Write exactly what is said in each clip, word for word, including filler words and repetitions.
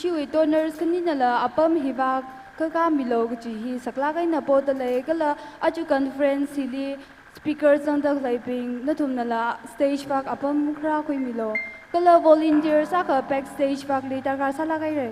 Iwui donors khaninala apam hivak kakā milo kaji hi saklāk eina podalei, kala aja conference hili speaker zangda khaleibing nathumnala stage vak apam kharā khuimilo. Kala volunteers akha backstage vakli darkar sālāk haira.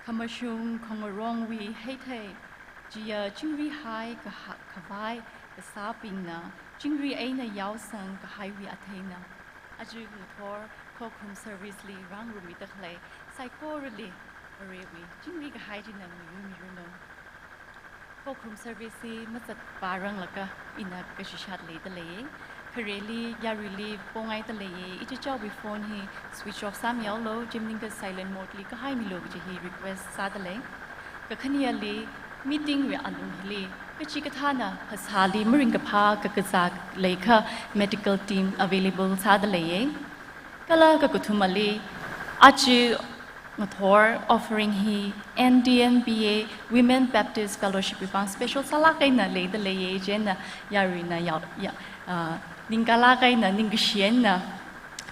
Khamashung khangarongwui heithei, chiya chingri hai kaha-, khavai kasābingna, chingri eina yaosang kahaiwui atheina, aja ngathor khokharum service li rāngarummi da khalei saikorali Varewui chingri kahai china mayuimiranu. Khokharum service hi mazatpāranglaga ina kashishat leida leiye. Khareli yaruili pongaida leiye. Ichichāwui phone hi switch off sāmihaolu, chi maningakha silent mode li kahaimilu kaji hi request sāda lei. Kakhaneli meeting wui alung hili kachikathāna phasāli maringkaphā kakazā leikha medical team available sāda leiye. Kala kakathumali, aja ngathor offering hi N D N B A Women Baptist Fellowship wui vang special sālāk eina leida leiye, chieina yaruina yao, ya, ah, ningkālāk eina ningkashi eina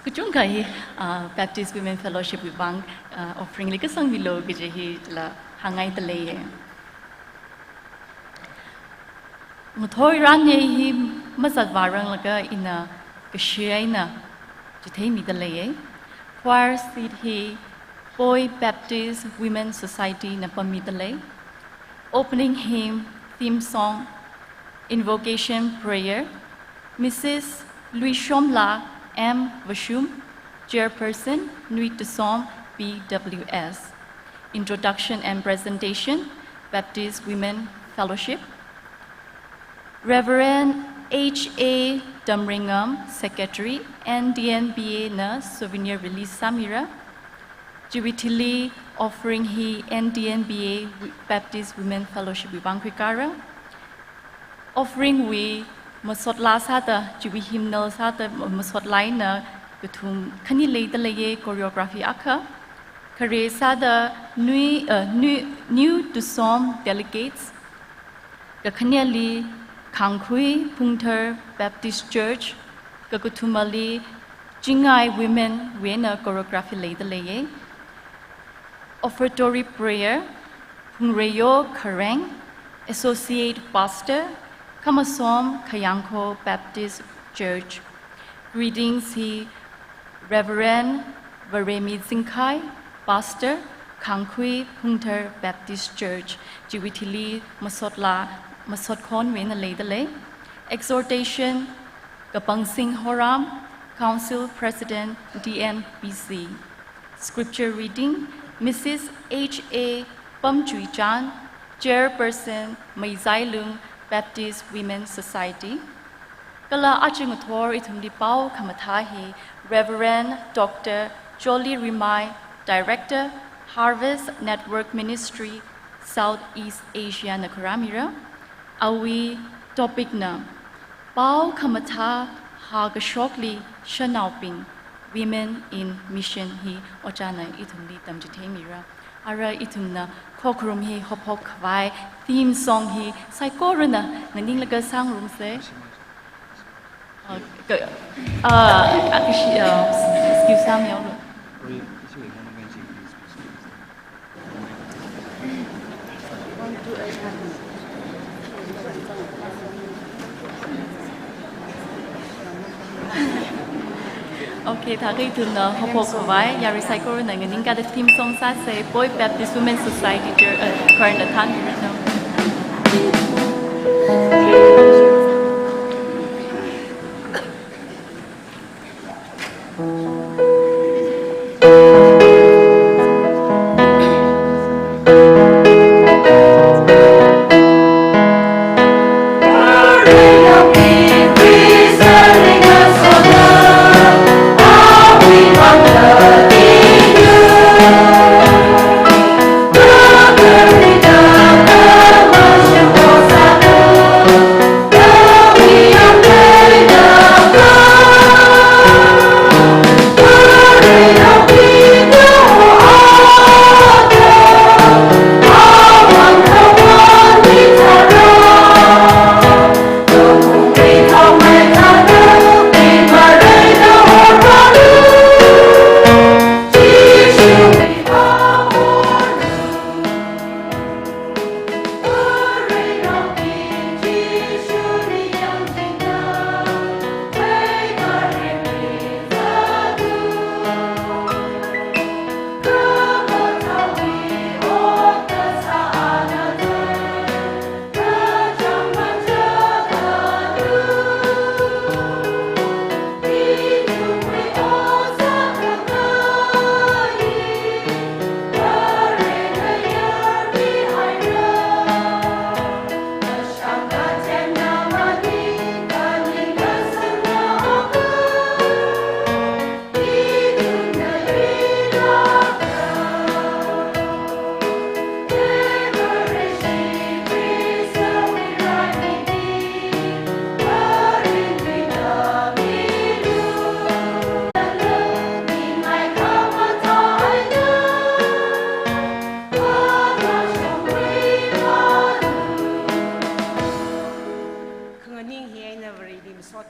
kachungkha hi, ah, Baptist Women Fellowship wui vang, ah, offering li kasangmilu kaji hila hāngngaida leiye. Ngathor iran hi mazatvāranglaga ina kashi eina chitheimida leiye. Choir seat hi Poi Baptist Women Society na pammida lei. Opening hymn, theme song, invocation prayer, Missus Luishomla M Vashum, Chairperson, Nui Tusom B W S. Introduction and presentation, Baptist Women Fellowship. Reverend H A Damringam, Secretary, N D N B A na souvenir release sāmira. Chiwui thili offering hi N D N B A Baptist Women Fellowship wui vang khuikara. Offering wui masotlā sāda, chiwui hymnal sāda ma-, masotlā eina kathum khani leida leiye, choreography akha. Khare sāda Nui, uh, Nui, New Tusom Delegates. Kakhaneli Khangkhui Phungthar Baptist Church. Kakathumali Chingai Women wui eina choreography leida leiye. Offertory prayer, Phungreyo Khareng, Associate Pastor, Khamasom Khayangkho Baptist Church. Greetings hi Reverend Varemi Zingkhai, Pastor, Khangkhui Phungthar Baptist Church, chiwui thili masotlā, masotkhonwui eina leida lei. Exhortation, Kapangsing Horam, Council President, D N B C. Scripture reading, Missus H A Pamchuichan, Chairperson, Meizailung Baptist Women Society. Kala aja ngathor ithumli pao khamathā hi Reverend Doctor Jolly Rimai, Director, Harvest Network Ministry, Southeast Asia na khuirāmira. Awui topic na, Pao khamathā hākashokli shanaobing, Women in Mission hi ojāna ithumli tamchitheimira. Ara ithumna khokharum hi haophok khavai theme song hi saikorana nganinglaga sāngarumsa. Uh, ka-, uh, actually, uh, excuse me, Okay, thākha ithumna haophok khavai, yarui saikorana nganingkada theme song sāsa, Poi Baptist Women Society Church, uh, Choir na thānmiranu.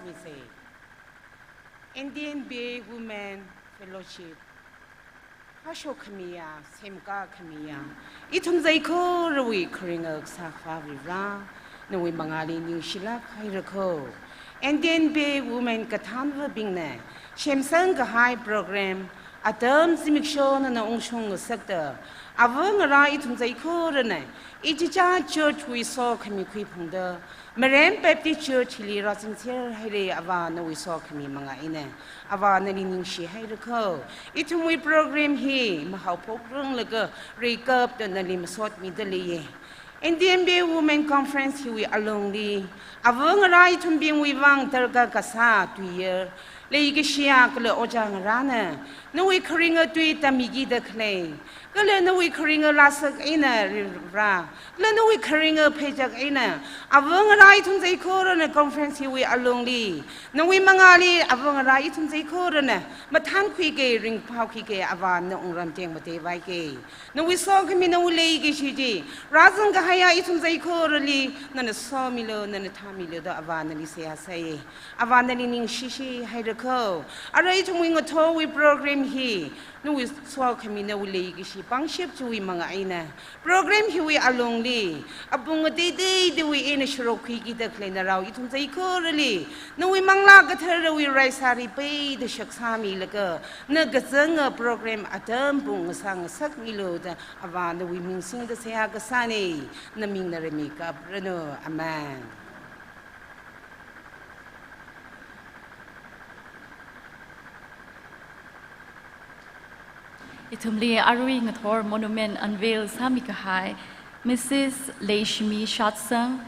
Mise. Indian Bay Women Fellowship. Hāshok khamiya, semkā khamiya. Ithum saikorawui kharinga Kasā Akhava Vare, nawui mangāli ningshilāk haira kho. Indian Bay Women kathānvabingna semsang kahai program atam zimiksho nana ungshung ngasakta, ava ngarā ithum saikorana ichicha church wui sokhami khuiphungda, Marine Baptist Church hili rāzangser haira. Ava, nawui sokhami manga eina, ava, nali ningshi haira kho. Ithumwui program hi mahaophok ranglaga reikapta nali masotmida leiya. Indian Bay Women Conference hiwui alungli, ava ngarā ithumbingwui vang darkar kasā tuiyar, leikashiya kala ojā ngarāna, nawui kharinga tui tammikida khalei, kala nawui kharinga lāsak eina Vare, kala nawui kharinga pheichak eina, ava ngarā ithum saikorana conference hiwui alungli, nawui mangāli ava ngarā ithum saikorana mathānkhuiga, ringphākhuiga, ava, nawui wungram teng mateivaika. Nawui sokhami, nawui leikashi chi rāzang kahaiya ithum saikorali nana somilu, nana thāmilu da ava nali seihā sāya. Ava, nali ningshishi haira kho. Arui ithumwui ngathorwui program hi nawui sokhami, nawui leikashi pangshap chiwui manga eina, program hiwui alungli apong ateiteidawui eina sharok khuikida khalei narao ithum saikorali nawui Manglā Katharawui raisāri peida shaksāmilaga, na kazanga program atam pung ngasā ngasakmilu da ava nawui ming singda seihā kasāna. Namingna reimikapranu. Amen. Ithumli arui ngathor monument unveil sāmi kahai Missus Leishimi Shatsang,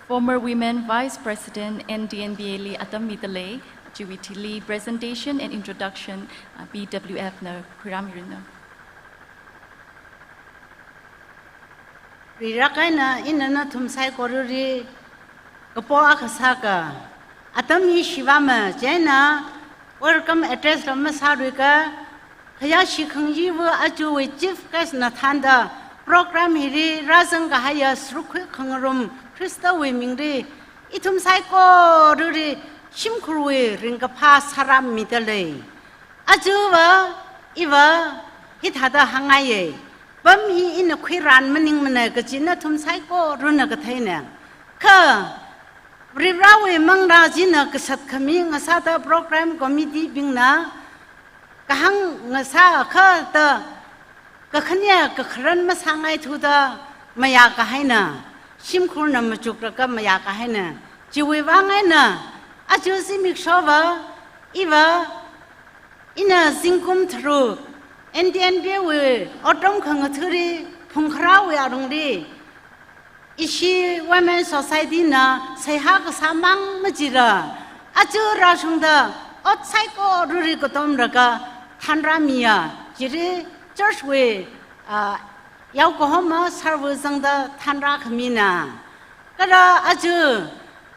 former Women Vice President N D N B A li atam mida lei, chiwui thili presentation and introduction, uh, B W F na khuirāmiranu. Rirāk eina ina nathum saikorali kapo akha sāka. Atam hi shivāma, chieina welcome address la masāluika, khayāshi khangayiva aruiwui chief guest na thānda program hili rāzang kahaiya srukhui khangarum Khristawui mingli ithum saikorali shimkhurwui ringkaphā sārāmida lei. Aruiva, iva hithāda hāngngaiya. Pam hi ina khuirān maningmana kaji nathum saikorana katheina. Kha Varivarāwui Manglā china kasat khami ngasāda program committee bingna kahāng ngasā kha da, kakhane kakharan masāngaithuda mayā kahaina, shimkhurna machuklaga mayā kahaina. Chiwui vang eina aja zimikshova, iva, ina zingkum tharuk N D N B A wui otram khangathali phungkharāwui alungli ishi Women Society na seihā kasā mang machila, aja rāshungda ot saikorali katomlaga thanrāmiya, chili church wui, ah, yaokahoma serve zangda thanrā khamina. Kala aja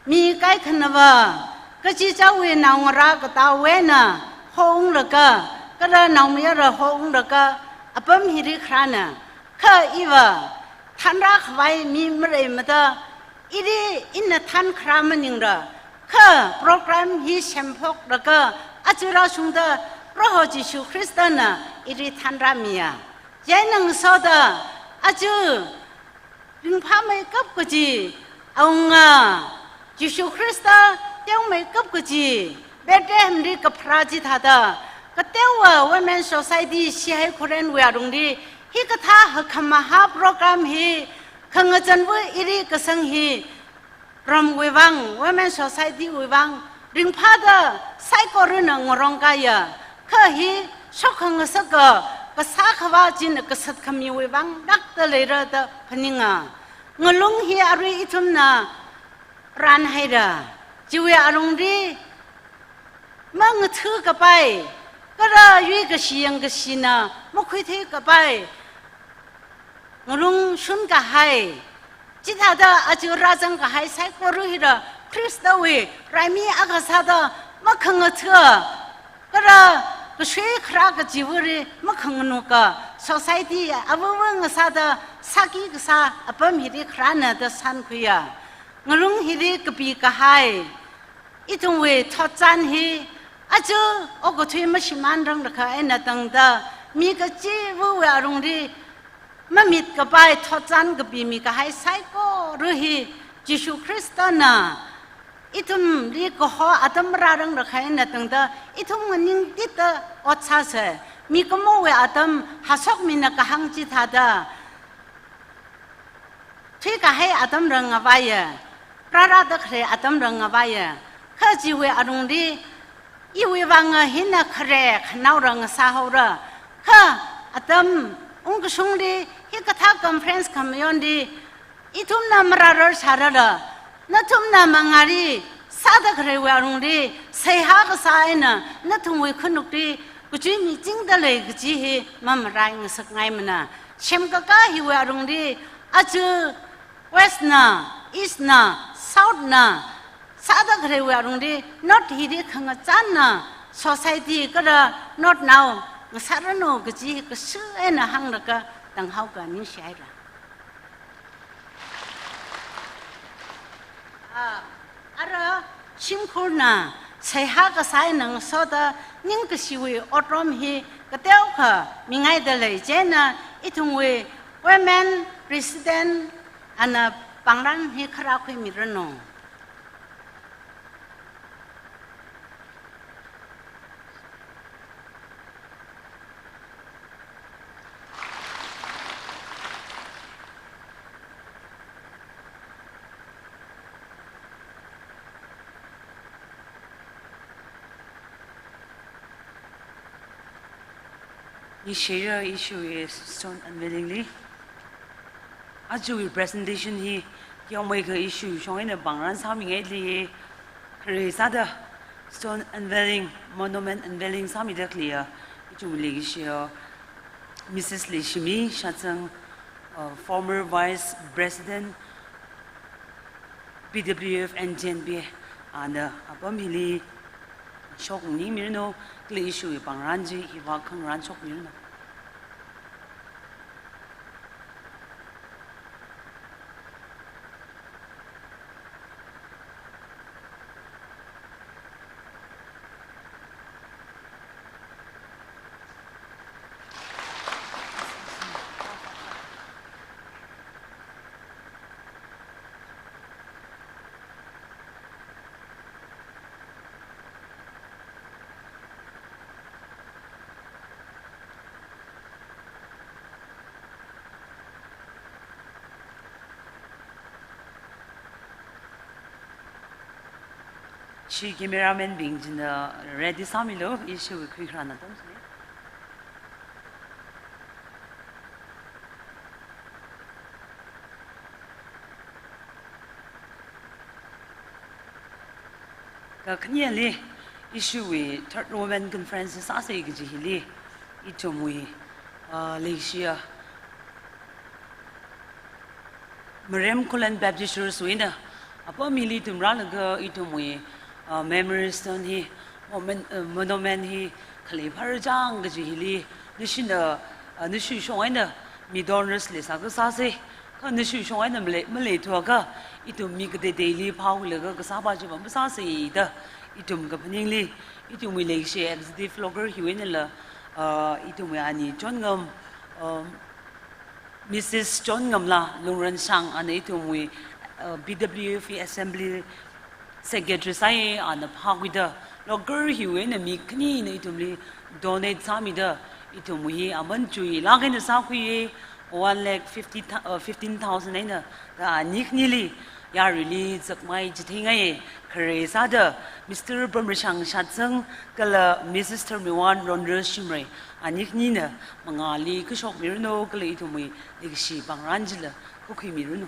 mi kaikhanava, kachichāwui naongarā katā eina hounglaga, kala naomayara hounglaga apam hili kharāna. Kha iva thanrā khavai mi maleimada, ili ina thankharā maningla, kha program hi semphoklaga aja rāshungda Proho Jishu Khristana ili thanrāmiya. Chieina ngasoda aja ringphāmeikap kaji awunga, Jishu Khrista teomeikap kaji Bethlehemli kapharā chithāda, kateowa Women Society Sihai Khurenwui alungli hikathā hakkhamahā program hi khangazanva ili kasang hi ramwui vang, Women Society wui vang ringphāda saikorana ngarongkāya. Kha hi shokhangasaka kasā khavā china kasat khamiwui vang lākda leira da phaninga. Ngalung hi arui ithumna rānhaira. Chiwui alungli mangathu kapai, kala yuikashi yangkashina makhuithei kapai ngalung shun kahai. Chithāda aja rāzang kahai saikora hila Khristawui raimi akha sāda makhangatha, kala kashui kharā kachivali makhanganuka, society avāva ngasāda sāki kasā apam hili kharāna da shānkhuiya. Ngalung hili kapi kahai Ithumwui thotchan hi aja okathui mashimānranglakha eina tangda mi kachivawui alungli mamit kapai thotchan kapimi kahai saikora hi Jishu Khristana ithumli kaho atam rāranglakha eina tangda ithum nganingtitda ot sāsa. Mikumowui atam hashokmina kahāng chithāda thuikahai atamrang ngavaiya, rārada khalei atamrang ngavaiya. Kha chiwui alungli iwui vang hina khare khanaorang sāhaora. Kha atam ungkashungli hikathā conference khamayonli ithumna marārar sārala, nathumna mangāli sāda khaleiwui alungli seihā kasā eina nathumwui khanukli kachui michingda lei kaji hi mamarai ngasakngaimana. Semkakā hiwui alungli aja West na, East na, South na, sāda khaleiwui alungli North hili khangachānna society kala North nao ngasāranu kaji hi kasā eina hānglaga tanghaoka, ningshihaira. Ah, ara shimkhurna seihā kasā eina ngasoda ningkashiwui otram hi kateokha mingaida lei. Chieina ithumwui Women President ana pāngran hi kharā khuimiranu. Ningshiya ishiwui stone unveiling li. Ajawui presentation hi yangmei kha ishiwui shong eina pāngran sāmingaili, khare sāda stone unveiling, monument unveiling sāmida khaleiya, ichungli ishiya Missus Leishimi Shatsang, uh, former Vice President, P W F and G N B A, ana apam hili shoknganing miranu, kala ishiwui pāngran chi hiva khangaran shokmiranu. Ishi cameraman bing china ready sāmilu, ishi khuikharāna tamsui. Kakhaneli, ishiwui Third Women Conference sāsei kaji hili, ithumwui, ah, leishiya Marem Khullen Baptist Church wui eina apam hili ithum rālaga ithumwui, ah, memory stone hi, momen-, ah, monument hi khalei phārachang kaji hili, nashina, ah, nashi shong eina mi donors leisā kasāsei, kha nashi shong eina malei, maleithuakha, ithum mi kateiteili phāhailaga kasāpa chiva masāsei da, ithum kaphaningli, ithumwui leishi executive local hiwui einala, ah, ithumwui ani Chonngam, um, Missus Chonngam la Lungranshang ana ithumwui, uh, P W F assembly secretary sāi, ana phākhuida, local hiwui eina mi khanina ithumli donate sāmida, ithumwui hi aman chuilāk eina sākhuiya, one lakh fifty thou-, uh, fifteen thousand eina, da ani khanili, yaruili zakmai chitheingai, khare sāda, Mister Pamrashang Shatsang, kala Missus Tharmiwan Ronra Shimray, ani khanina mangāli khuishokmiranu, kala ithumwui leikashi pāngran chila khuikhuimiranu.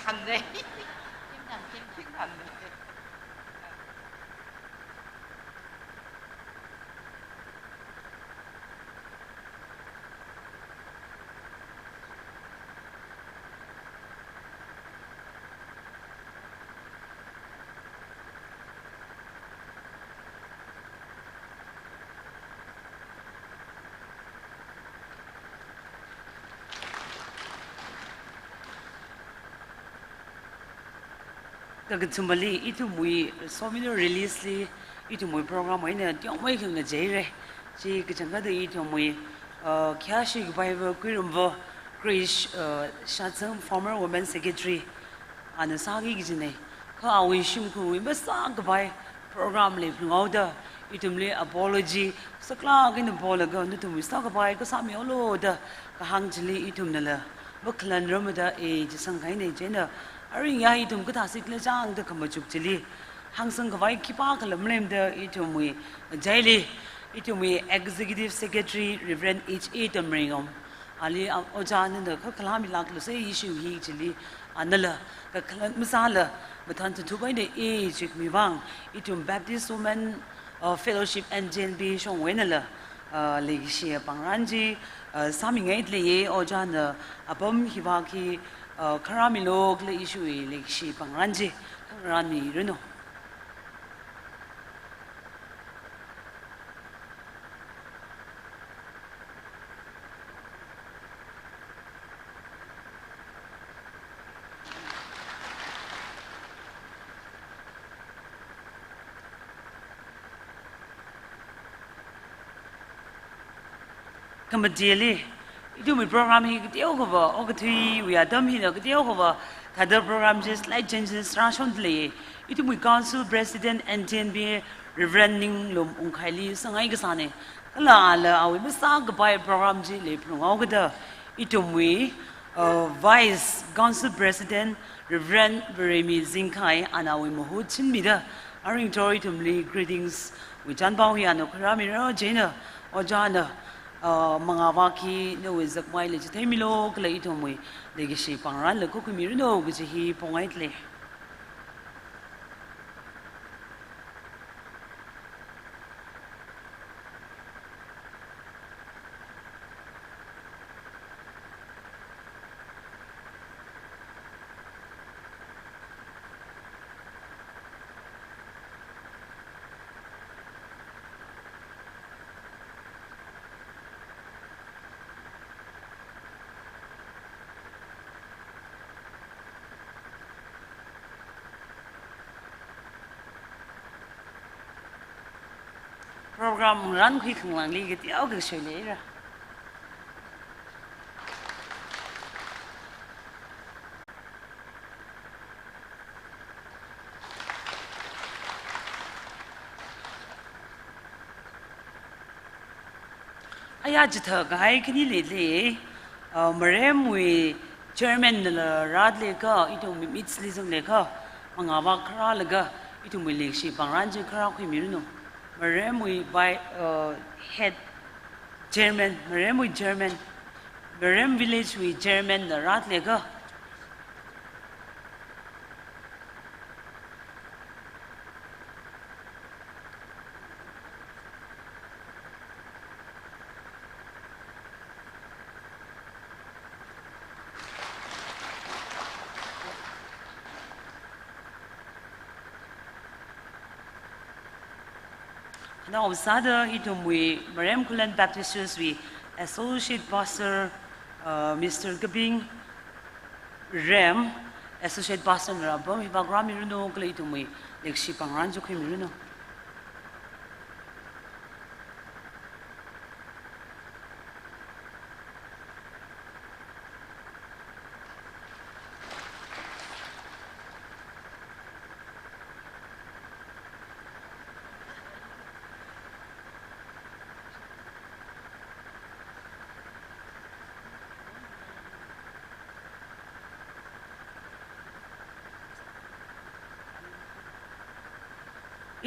Khangre. Khim khang, khim khang. Khim khang. Kakathumali ithumwui Somilo release li ithumwui program eina tiongmei khangna jaire. Chi kachangkhatta ithumwui, uh, khayāshi kapai va Kuirumva Krish, uh, Shatsang, former women secretary, ana sāki kajine. Kha awui shimkhurwui masākapai program leiphalunghaoda ithumli apology saklāk eina polaga nathumwui sākapai kasā mihaolu da kahāng chili ithumnala makhalanrarmada e chisang kahaine. Chieina aringya ithum kathāsi khala chang da khamachuk chili hāngsangkhavai khipākhala malemda ithumwui jaili ithumwui Executive Secretary Reverend H A Tamringom, ali a, ojā nana kakhalam milāklu sei issue hi chili, anala kakhalat masāla mathān tathup eina e chikmi vang ithum Baptist Women, uh, Fellowship N T N B shongwui einala, uh, leikashi pangran chi, uh, sāmingaile ye, ojāna apam hiva khi, uh, kharamilo khala issue wui leikashi pangran chi khangaranmiranu. Khamateli, ithumwui program hi kateokha va, okathuiwui atam hina kateokha va thāda program chi slight changes rāshonda lei. Ithumwui Council President N T N B Reverend Ninglum Ungkhaili sangai kasāne. Kala ala awui masākapai program chi leiphalunghaokada ithumwui, uh, Vice Council President Reverend Varemi Zingkhai, ana awui mahut chinmida aringthor ithumli greetings wui chānpao hi ana khuirāmira. Chieina ojāna, uh, mangāva khi nawui zakmai le chitheimilo kala ithumwui leikashi pangranla khuikhuimiranu kaji hi phongaile. Program rankhui khanglangli kateokha shoileira. Aya chithākahai khani leile, uh, Maremwui chairman nala rāda leiakha, ithumwui midstli zangleiakha, mangāva kharālaga ithumwui leikashi pangran chi kharā khuimiranu. Maremwui bai, uh, head chairman, Maremwui chairman, Marem village wui chairman na rāda leiakha. Khanao sāda ithumwui Marem Khullen Baptist Church wui Associate Pastor, uh, Mister Kabing Rem, Associate Pastor na apam hiva khuirāmiranu kala ithumwui leikashi pangran chi khuimiranu.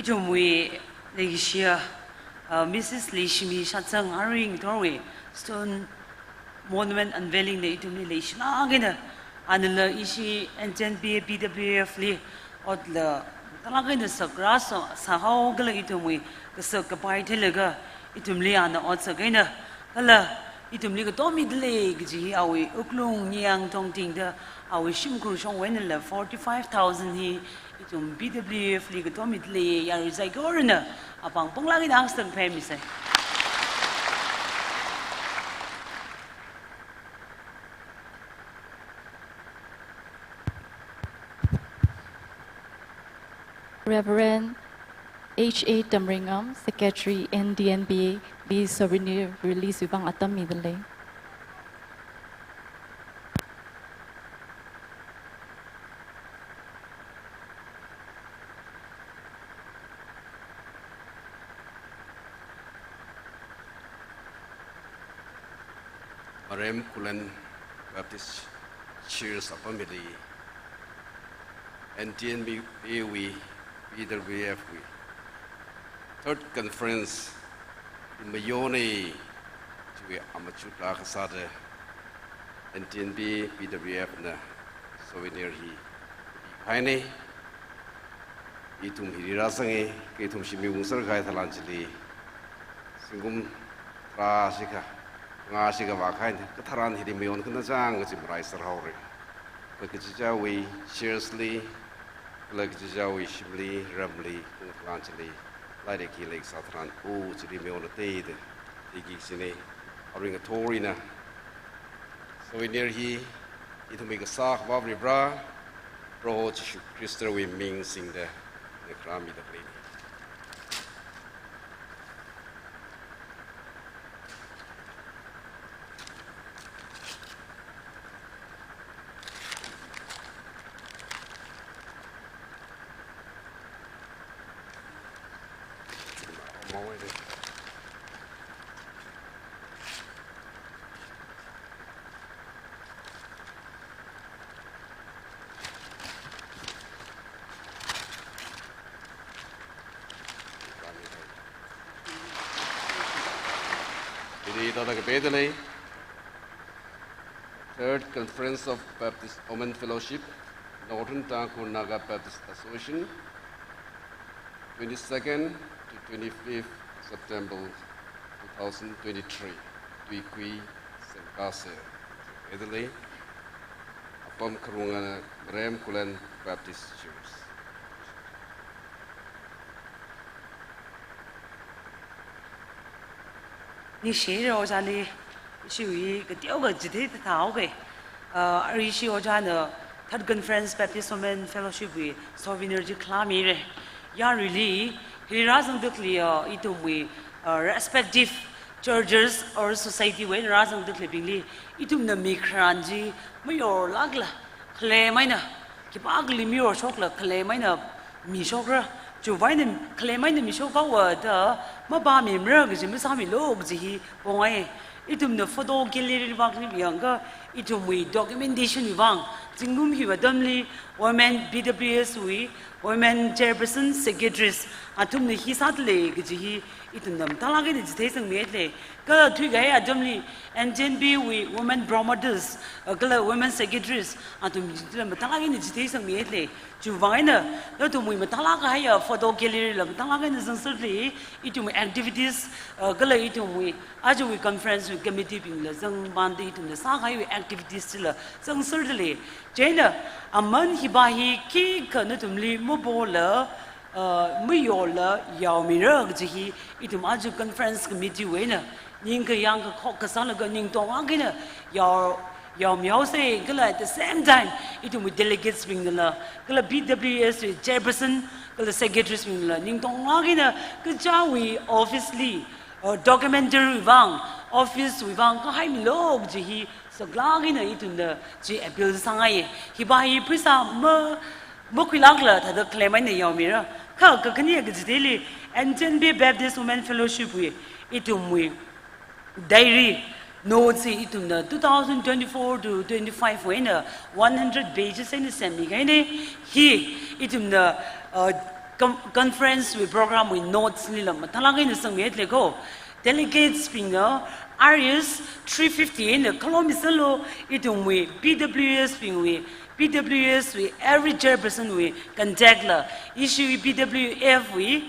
Ithumwui leikashiya, uh, Missus Leishimi Shatsang aringthorwui stone monument unveiling na ithumli leishilāk eina Anala ishi N T N B A P W F li otla talak eina sakra sa, sāhao kala ithumwui kasak kapai theilaga ithumli ana otsak eina kala ithumli katomidalei kaji hi awui wuklung ningyāng tongtingda awui shimkhur shongwui einala forty-five thousand hi ithum P W F li katomidalei, yarui saikorana apāng panglāk eina hāngsang phāmisei. Reverend H A Tamringam, Secretary N T N B A, li souvenir release wui vang atam midalei. Marem Khullen Baptist Church apam hili N T N B A wui, P W F wui third conference mayonei chiwui amachut laa kasāda N T N B A P W F na souvenir hi hainei. Ithum hili rāzanga, kha ithum shimli ungser kahai tharan chili zingkum tharā shikha, ngā shikha vākahaina, katharan hili mayon khanachang kachi marai sārhaora. Kha kachichāwui church li, kala kachichāwui shimli, ramli, kung tharan chili, lairik hi leisā tharan, o chili mayonnateida, tiki sine, aring athorina, souvenir hi, ithumwui kasā Akhava Varivara, Proho Jishu Khristawui ming singda, nekra midalei. Hili tāda kapedalei. Third Conference of Baptist Women Fellowship, Northern Tangkhul Naga Baptist Association, twenty-second to twenty-fifth September two thousand twenty-three, Tuikui, Sengkase, Adelaide, apam kharunga Marem Khullen Baptist Church. Ningshira ojāli, ishiwui kateokha chithei thāthao ke. Ah, arui ishi ojāna Third Conference Baptist Women Fellowship wui souvenir chi khalamira. Yaruili, hili rāzangda khalei, ah, ithumwui, ah, respective churches or society wui eina rāzangda khaleibingli, ithumna mikharan chi mayorlākla, khalem eina, khipākhali mayorshokla, khalem eina mishokra, chiwui eina khalem eina mishok haowa da mapamimara kaji masāmilu kaji hi pongai. Ithumna photo gallery vak ni yangakha, ithumwui documentation wui vang, zingkum hiwui atamli, women P W S wui, women chairperson, secretaries, athumna hi sādalei kaji hi, ithumna mathālāk eina chitheisangmidalei. Kala thuikahai atamli, N T N B wui women promoters, uh, kala women secretaries, athum chila mathālāk eina chitheisangmidalei. Chiwui vang eina, nathumwui mathālāk kahaiya photo gallery la mathālāk eina zangserlei, ithumwui activities, uh, kala ithumwui, ajawui conference wui committee bingla zangpamda ithumna sākahaiwui activities chila zangserlei. Chieina, aman hiva hi khikha nathumli mapola, uh, mayorla yaomira kaji hi, ithum aja conference committee wui eina, ningkhayang kakhok kasālaga ningtonglāk eina yao, yaomihaosei, kala at the same time, ithumwui delegates bingnala, kala P W S wui chairperson, kala secretaries bingnala, ningtonglāk eina kachāwui office li, uh, documentary wui vang, office wui vang, kahaimilu kaji hi, saklāk eina ithumna chi appeal sāngaiya. Hiva hi pheisā ma, makhuilākla thāda khalem eina yaomira. Kha, kakhane kachitheili, N T N B Baptist Women Fellowship wui, ithumwui diary, notes hi ithumna two thousand twenty-four to twenty-five wui eina one hundred pages eina semmi kahaina. Hi, ithumna, uh, com-, conference wui program wui notes lila mathālāk eina sangmidalei ko. Delegates bingna, R S three fifty eina khalomi sālu, ithumwui P W S bingwui, P W S wui every chairperson wui contact la, ishiwui P W F wui,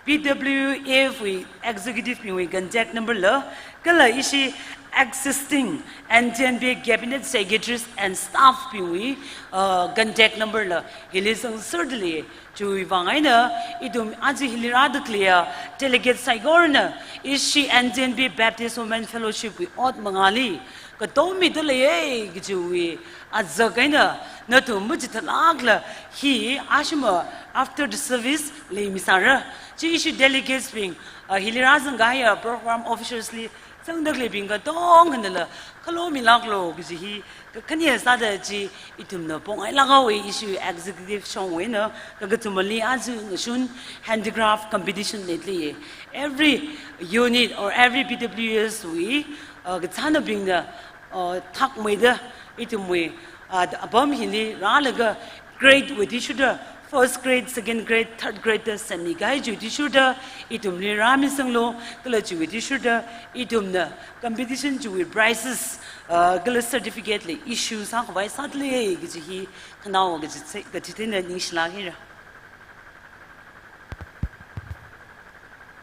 P W F wui executive bingwui contact number la, kala ishi existing N T N B cabinet secretaries and staff bingwui, uh, contact number la, hili sangserda lei. Chiwui vang eina, ithum aja hili rāda khaleiya delegate saikorana, ishi N T N B Baptist Women Fellowship wui ot mangāli, katom mida leiya kajiwui azak eina, nathum machithalākla hi ashima after the service leimi sāra. Chi ishi delegates bing, ah, hili rāzangkahaiya program officials li zangda khaleibing katonganala khalomilāklu kaji hi kakhane sāda chi ithumna pongailāk haowa, ishi executive shongwui eina, kakathumali aja ngashun handicraft competition leida leiya. Every unit or every P W S wui, uh, kachānabingna, uh, thakmeida ithumwui, uh, apam hili rālaga grade wui athishurda, first grade, second grade, third grade da semikahai chiwui athishurda ithumli rāmisanglu, kala chiwui athishurda ithumna competition chiwui prizes, uh, kala certificate la issue sākhavai sāda lei kaji hi khanaowa kaji chi, kaji thāda ningshilāk haira.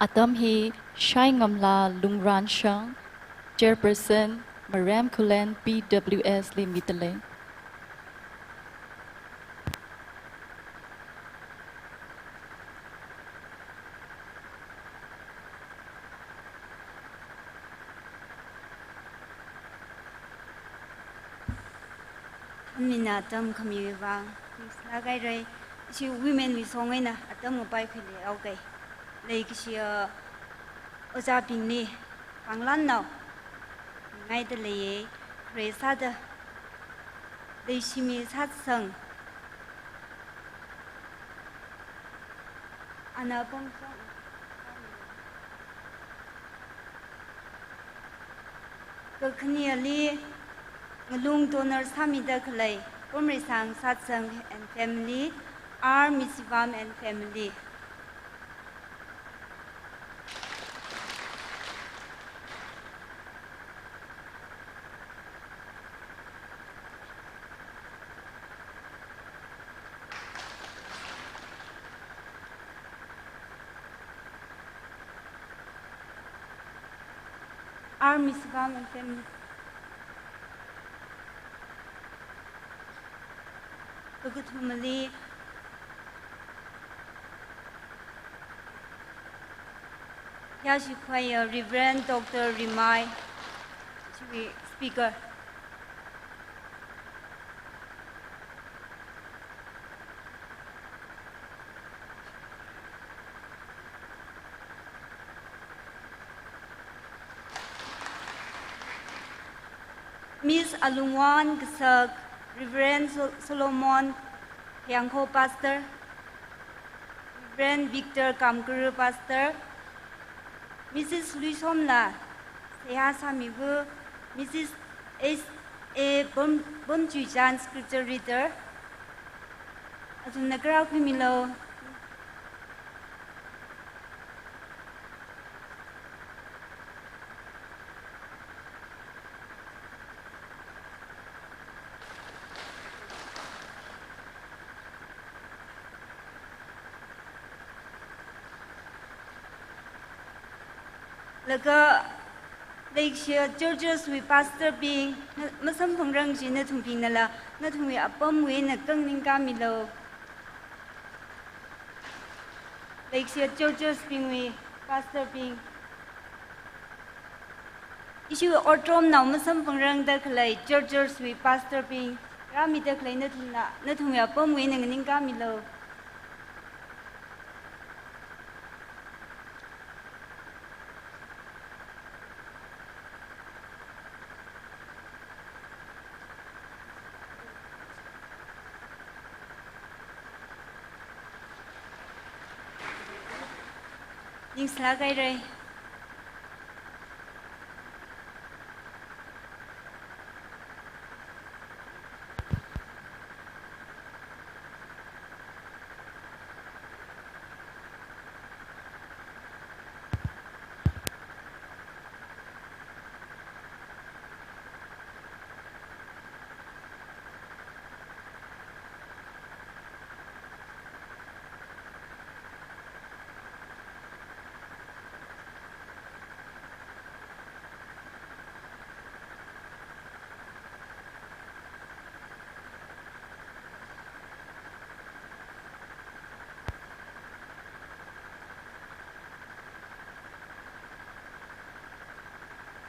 Atam hi Shaingamla Lungranshang, Chairperson, Marem Khullen P W S Limited lei. Anmina atam khamiwui vang ningshilāk haira. Ishi women wui shong eina atam ngapaikhui leihaowa. Leikashiya ojābingli panglānnao ngaida leiya, khare sāda Leishimi Satsang, ana pongshong. Kakhaneli ngalung donor sāmida khalei Pomreisang Satsang and family, R Misivam and family. R Misivam and family. Kakathumali, Yashi Choir, Reverend Doctor Rimai, chiwui speaker. Miss Alungwan Kasak, Reverend Sol-, Solomon Yangkho Pastor, Reverend Victor Kamkuru Pastor, Missus Luisomla Seihā Samivu, Missus S A Bom-, Bomchuichan Scripture Reader, athumna kharā khuimilu. Laga leikashiya churches wui pastor bing, na-, masamphangrang chi nathumbingnala, nathumwui apamwui eina khanganingkāmilu. Leikashiya churches bingwui pastor bing, ishiwui otromnao masamphangrangda khalei churches wui pastor bing, rāmida khalei nathumna, nathumwui apamwui eina nganingkāmilu. Ningshilāk haira.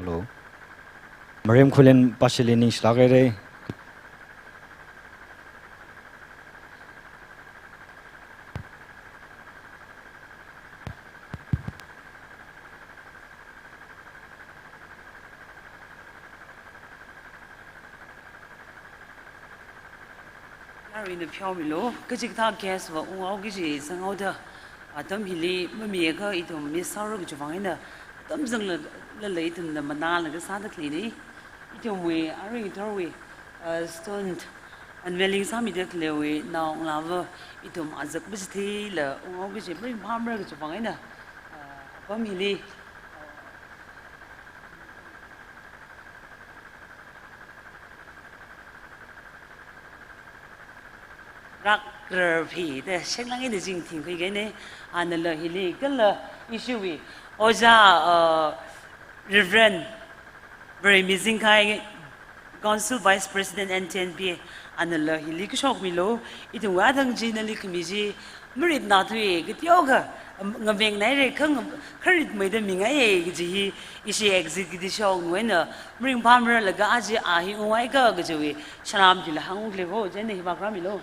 Lo. Marem Khullen Pashili ningshilāk haira. Yaruina pheomilu, kachikathā guest va unghaoki kaji zanghaoda, atam hili mamiakha ithum miss sāra kajiwui vang eina, atam zanglala ithumna manālaga sāda khaleina. Ithumwui, arui ithorwui, uh, stone unveiling sāmida khaleiwui naongalāva ithum azak machitheila unghaoki kaji maringphāmara kajiwui vang eina, uh, apam hili, uh, Rakrar phi da shenglang eina jingthingkhui kahaina, anala hili kala ishiwui Ojā, uh, Reverend Varemizingkhai, Council Vice President N T N P, anala hili kashokmilu, ithumwui athang chi nali khami chi marit na thui, kateokha, um, ngaveng naira kha ngam-, kharitmeida mingaiya kaji hi, ishi executive shokna eina maringphāmaralaga aja a hi unghaika kajiwui salam chila hāngungli ho, chieina hi vākrāmilu.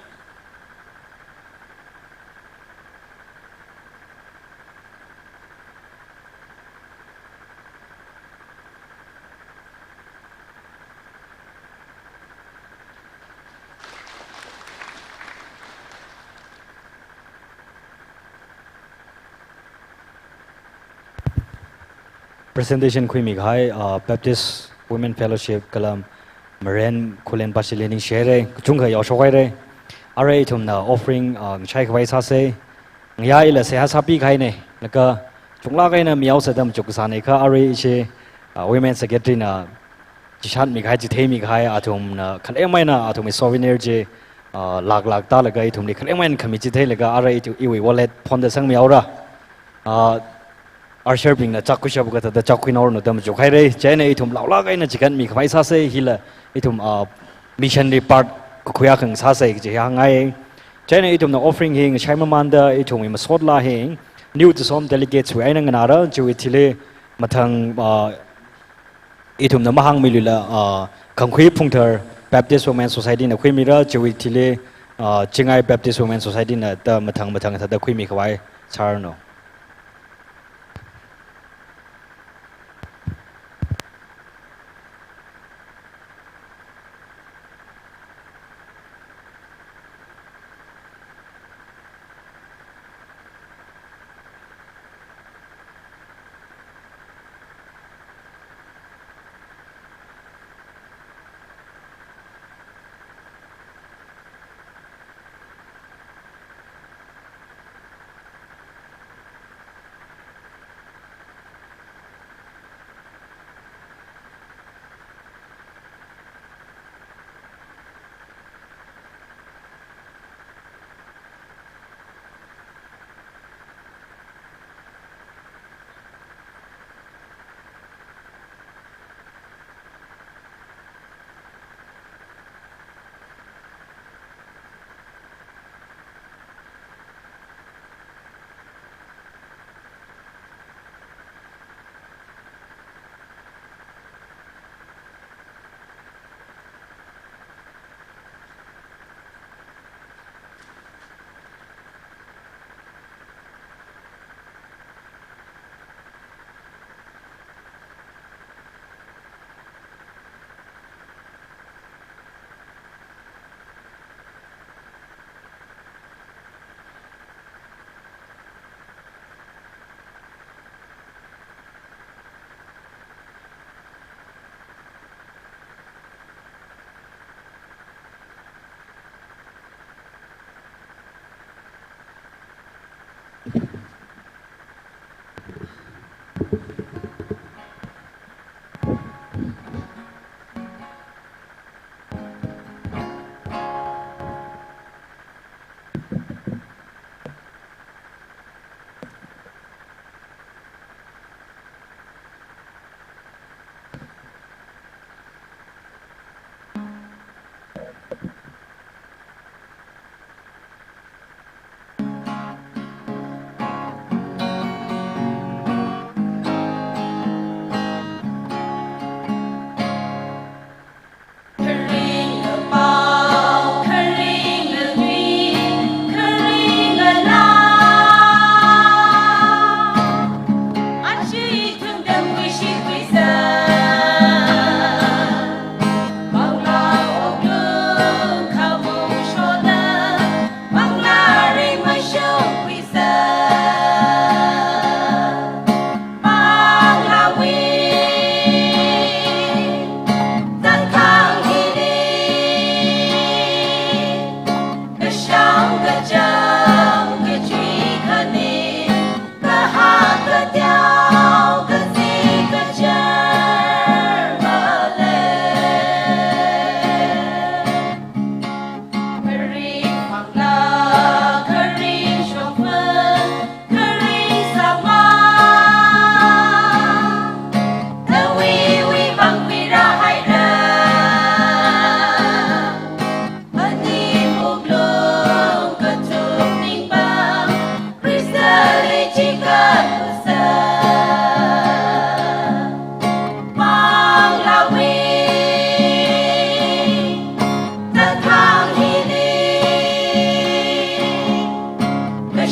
Presentation khuimikahai, uh, Baptist Women Fellowship kala Marem Khullen Pashili ningshi haira, kachungkha yaoshok haira. Arui ithumna offering, uh, ngashai khavai sāsa. Ngayaila seihā sāpikahaina, laga chunglāk eina mihaosa da machuk kasāna kha arui ishi, uh, Women Secretary na chishatmikahai, chitheimikahai, athumna khalem eina athumwui souvenir chi, uh, lāk lāk tālaga ithumli khalem eina khami chitheilaga arui ithu iwui wallet phonda sangmihaora. Uh, usher bingna chāk khuishap kathāda chāk khuinaoranu da machuk haira. Chieina ithum laolāk eina chikatmi khavai sāsa, hila ithum, uh, mission li part kakhuiya khangasāsa kaji hi hāngngai. Chieina ithumna offering hi ngashai mamānda ithumwui masotla hi New Tusom delegates wui eina nganāra, chiwui thili mathang, uh, ithumna mahāngmiluila, uh, Khangkhui Phungthar Baptist Women Society na khuimira, chiwui thili, uh, Chingai Baptist Women Society na da mathang mathang thāda khuimi khavai sāranu.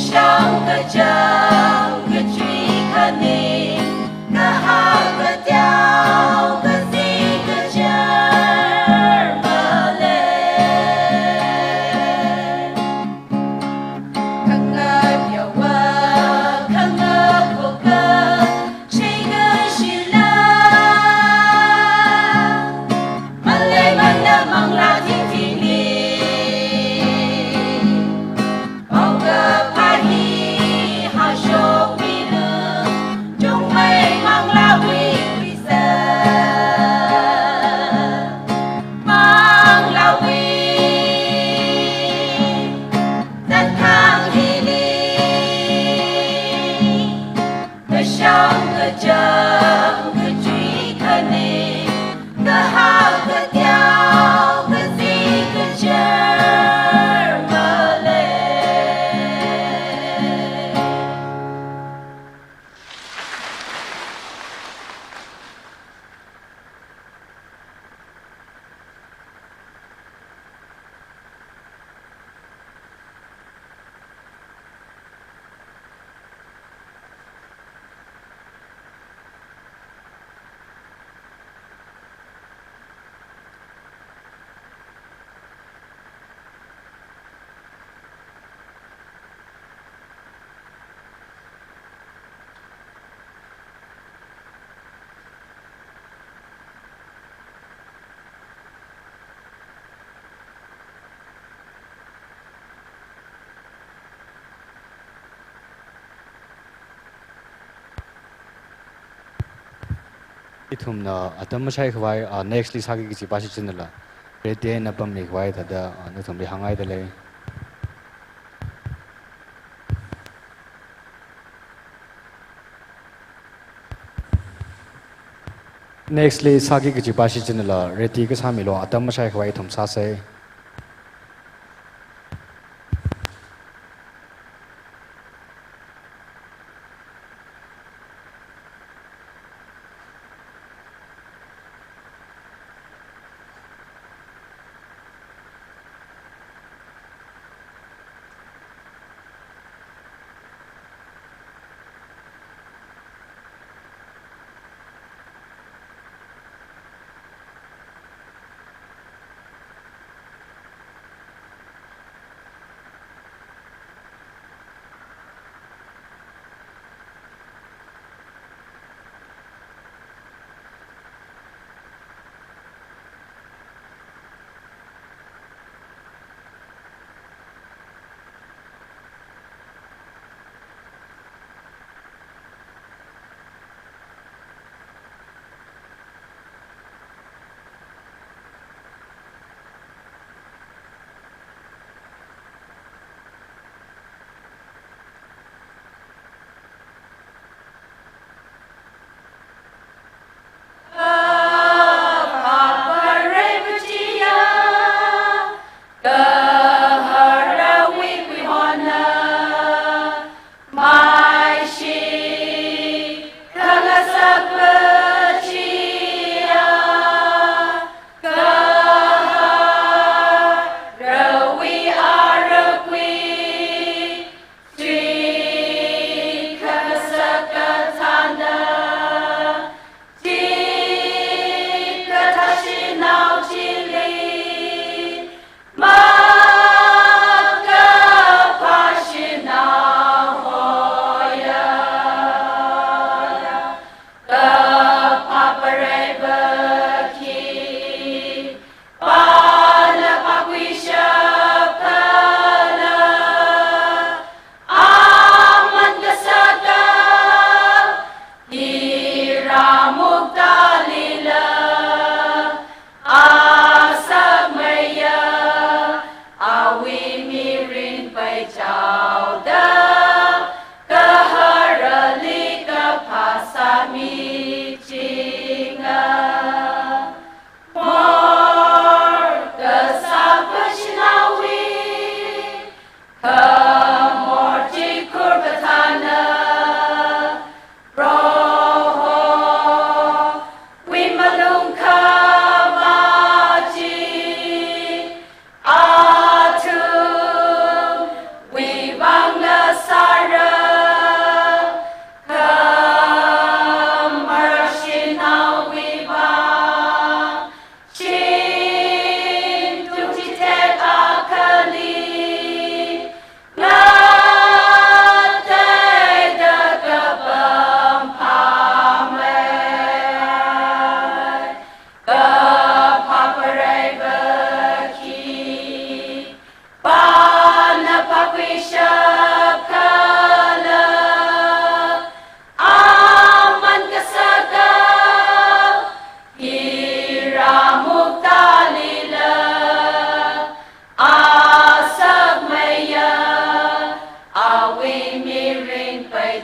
Shang kachang kachui khaning, kahak kateo kazi kajar malei. Khangap yawa, khangap khoka, cheikan shila. Malei mana manglā thingthingli. Paokapha hi hashok mila, chungmei manglāwui visa. Manglāwui zanthang hili, kashang kachang kachui khaning, kahak kateo kazi kajar malei. Ithumna atam mashai khavai, ah, next li sāki kachi pa shichinla, ready eina pammi khavai thāda, ah, nathumli hāngngaida lei. Next li sāki kachi pa shichinla, ready kasā milo, atam mashai khavai ithum sāsei.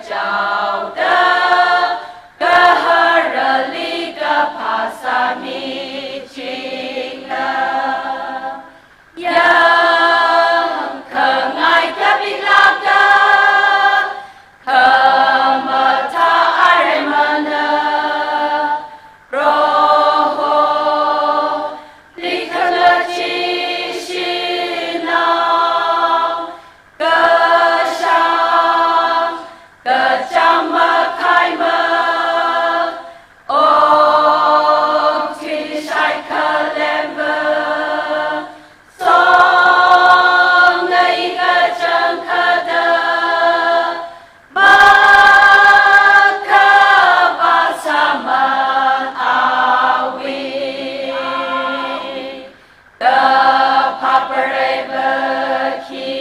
chaoda, kaharali kaphā sāmi chinga. Yangkhangai kapilāka, khamathā aremana, Proho, likhala chi shinao, kashang, kachang makhaima, okthui shai khalemva, song nai kachang khada, makhavā sāman awui. Kaphā preiva khi,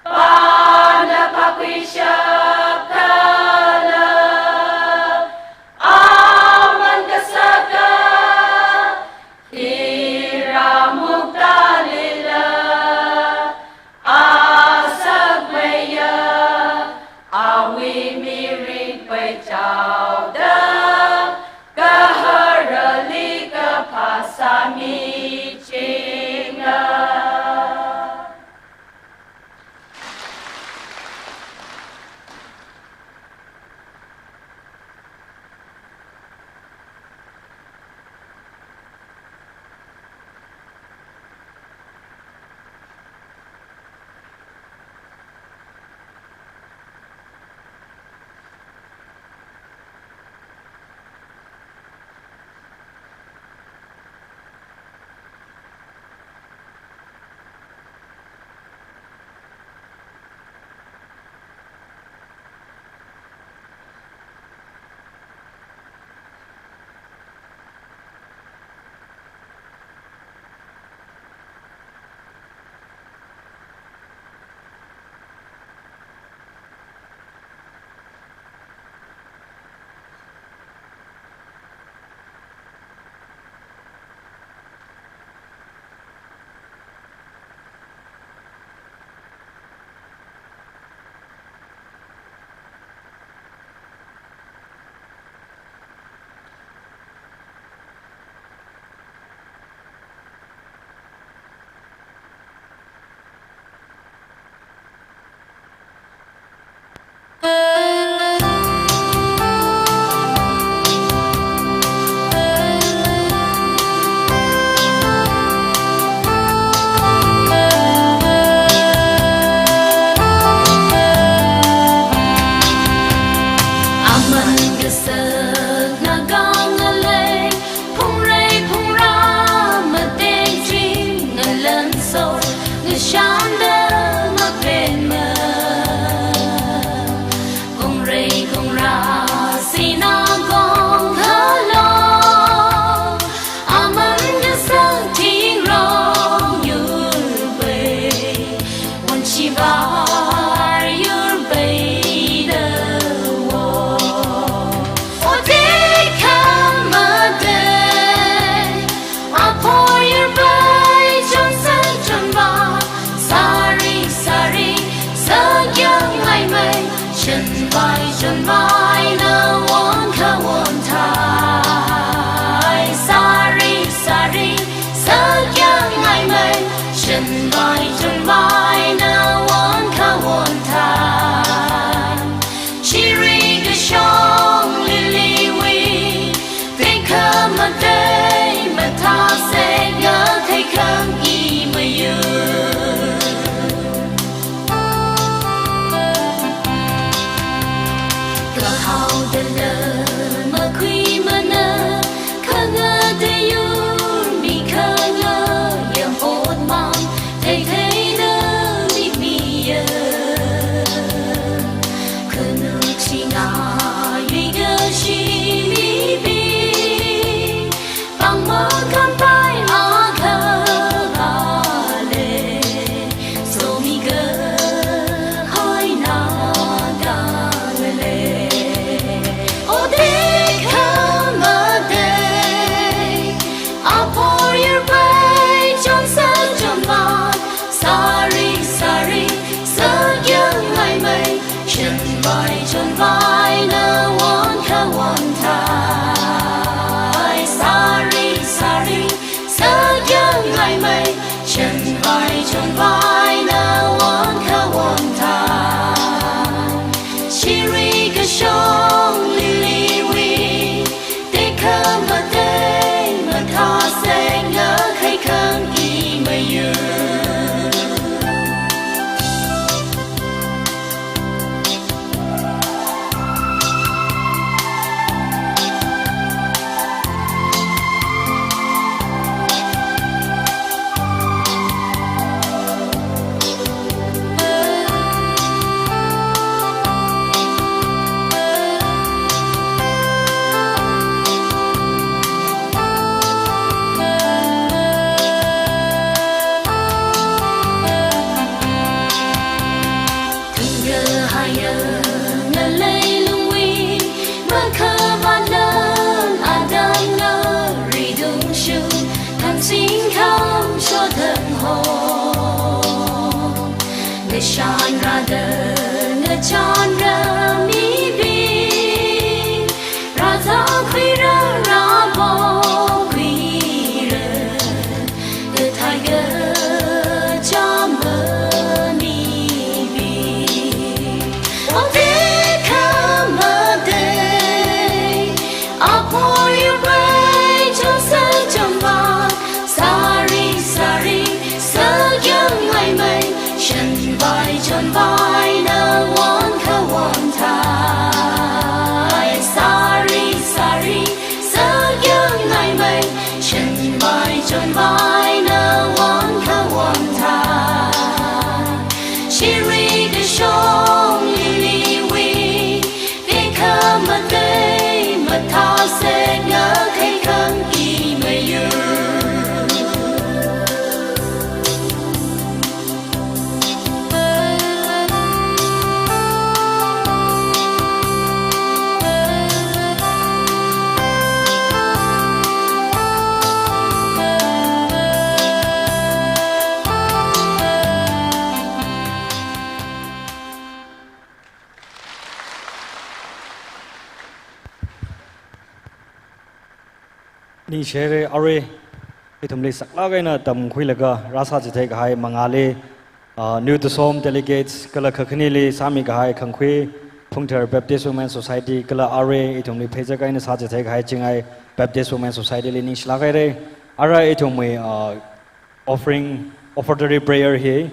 pana phākhuishap khala, aman kasaka, hira muktalila, asakmeiya, awui mirin peichaoda, kaharali kaphā sāmi chinga. Aman kasak na kang ngalei, phungrei phungra mateng ching ngalanso, ngashanda mapenma. Phungrei phungra sina kong khalong, aman kasak thingrong yur pei, won chivar yur pei da wo. Ot khamathei, apor yur pei chonsa chonva, sari sari, sakyang ngaimei, shanvai shanvaina won kha won thai. Sari sari, sakyang ngaimei, shanvai shanvaina won kha won thai. Chiri kashong liliwui, tekhamatei mathāsek ngathei khang i mayu. Kahao dala makhuimana, khangada yur mi khangayam otmang, theitheida mimiya. Khanuk singayui kashi mibing, pang makhampai akha lei, somi kahaina kang lei. Ot khamathei, apor yur pei chonsa chonva, sari sari, sakyang ngaimei, shan Chonvai chonvai nawon kawon thai, sāri sāri sakyang ngaimei. Chonvai chonvai nawon kawon thai, shiri kashong liliwui, tekhamatei mathāsek ngakhai khang i mayur. Thangkahaiya ngalei lungwui, makhamatna adang ngaridungshu, khamsing khamsho thangho. Ngashan rāda ngachanra mibing, rāzangkhuira rāpokhuira, kathai kachama mibing. O tekhamatei, apoi rai chonsa chonvai, sāri sāri sakyang ngaimei. Chonvai chonvai nawon kawon thai, sāri sāri sakyang ngaimei. Chonvai chonvai nawon kawon thai, shiri kashong liliwui, tekhamatei mathāsek ngakhai khang i mayur. Ningshire, arui ithumli saklāk eina tamkhuilaga rāsāchithei kahai mangāli, ah, New Tusom delegates kala kakhaneli sāmi kahai Khangkhui Phungthar Baptist Women Society kala arui ithumli pheichak eina sāchithei kahai Chingai Baptist Women Society li ningshilāk haire. Arui ithumwui, ah, offering, offertory prayer hi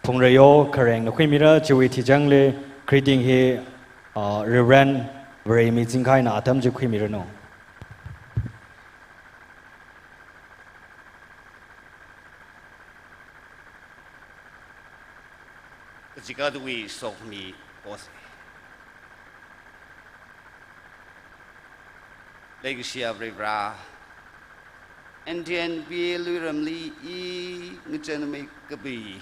Phungrayo Kharengna khuimira, chiwui thichangli greeting hi, ah, Reverend Vareimi Zingkhaina atam chi khuimiranu. Kachikathāwui sokhami pose. Leikashiya Varivara, N T N B A lui ramli i ngachānmeikapi.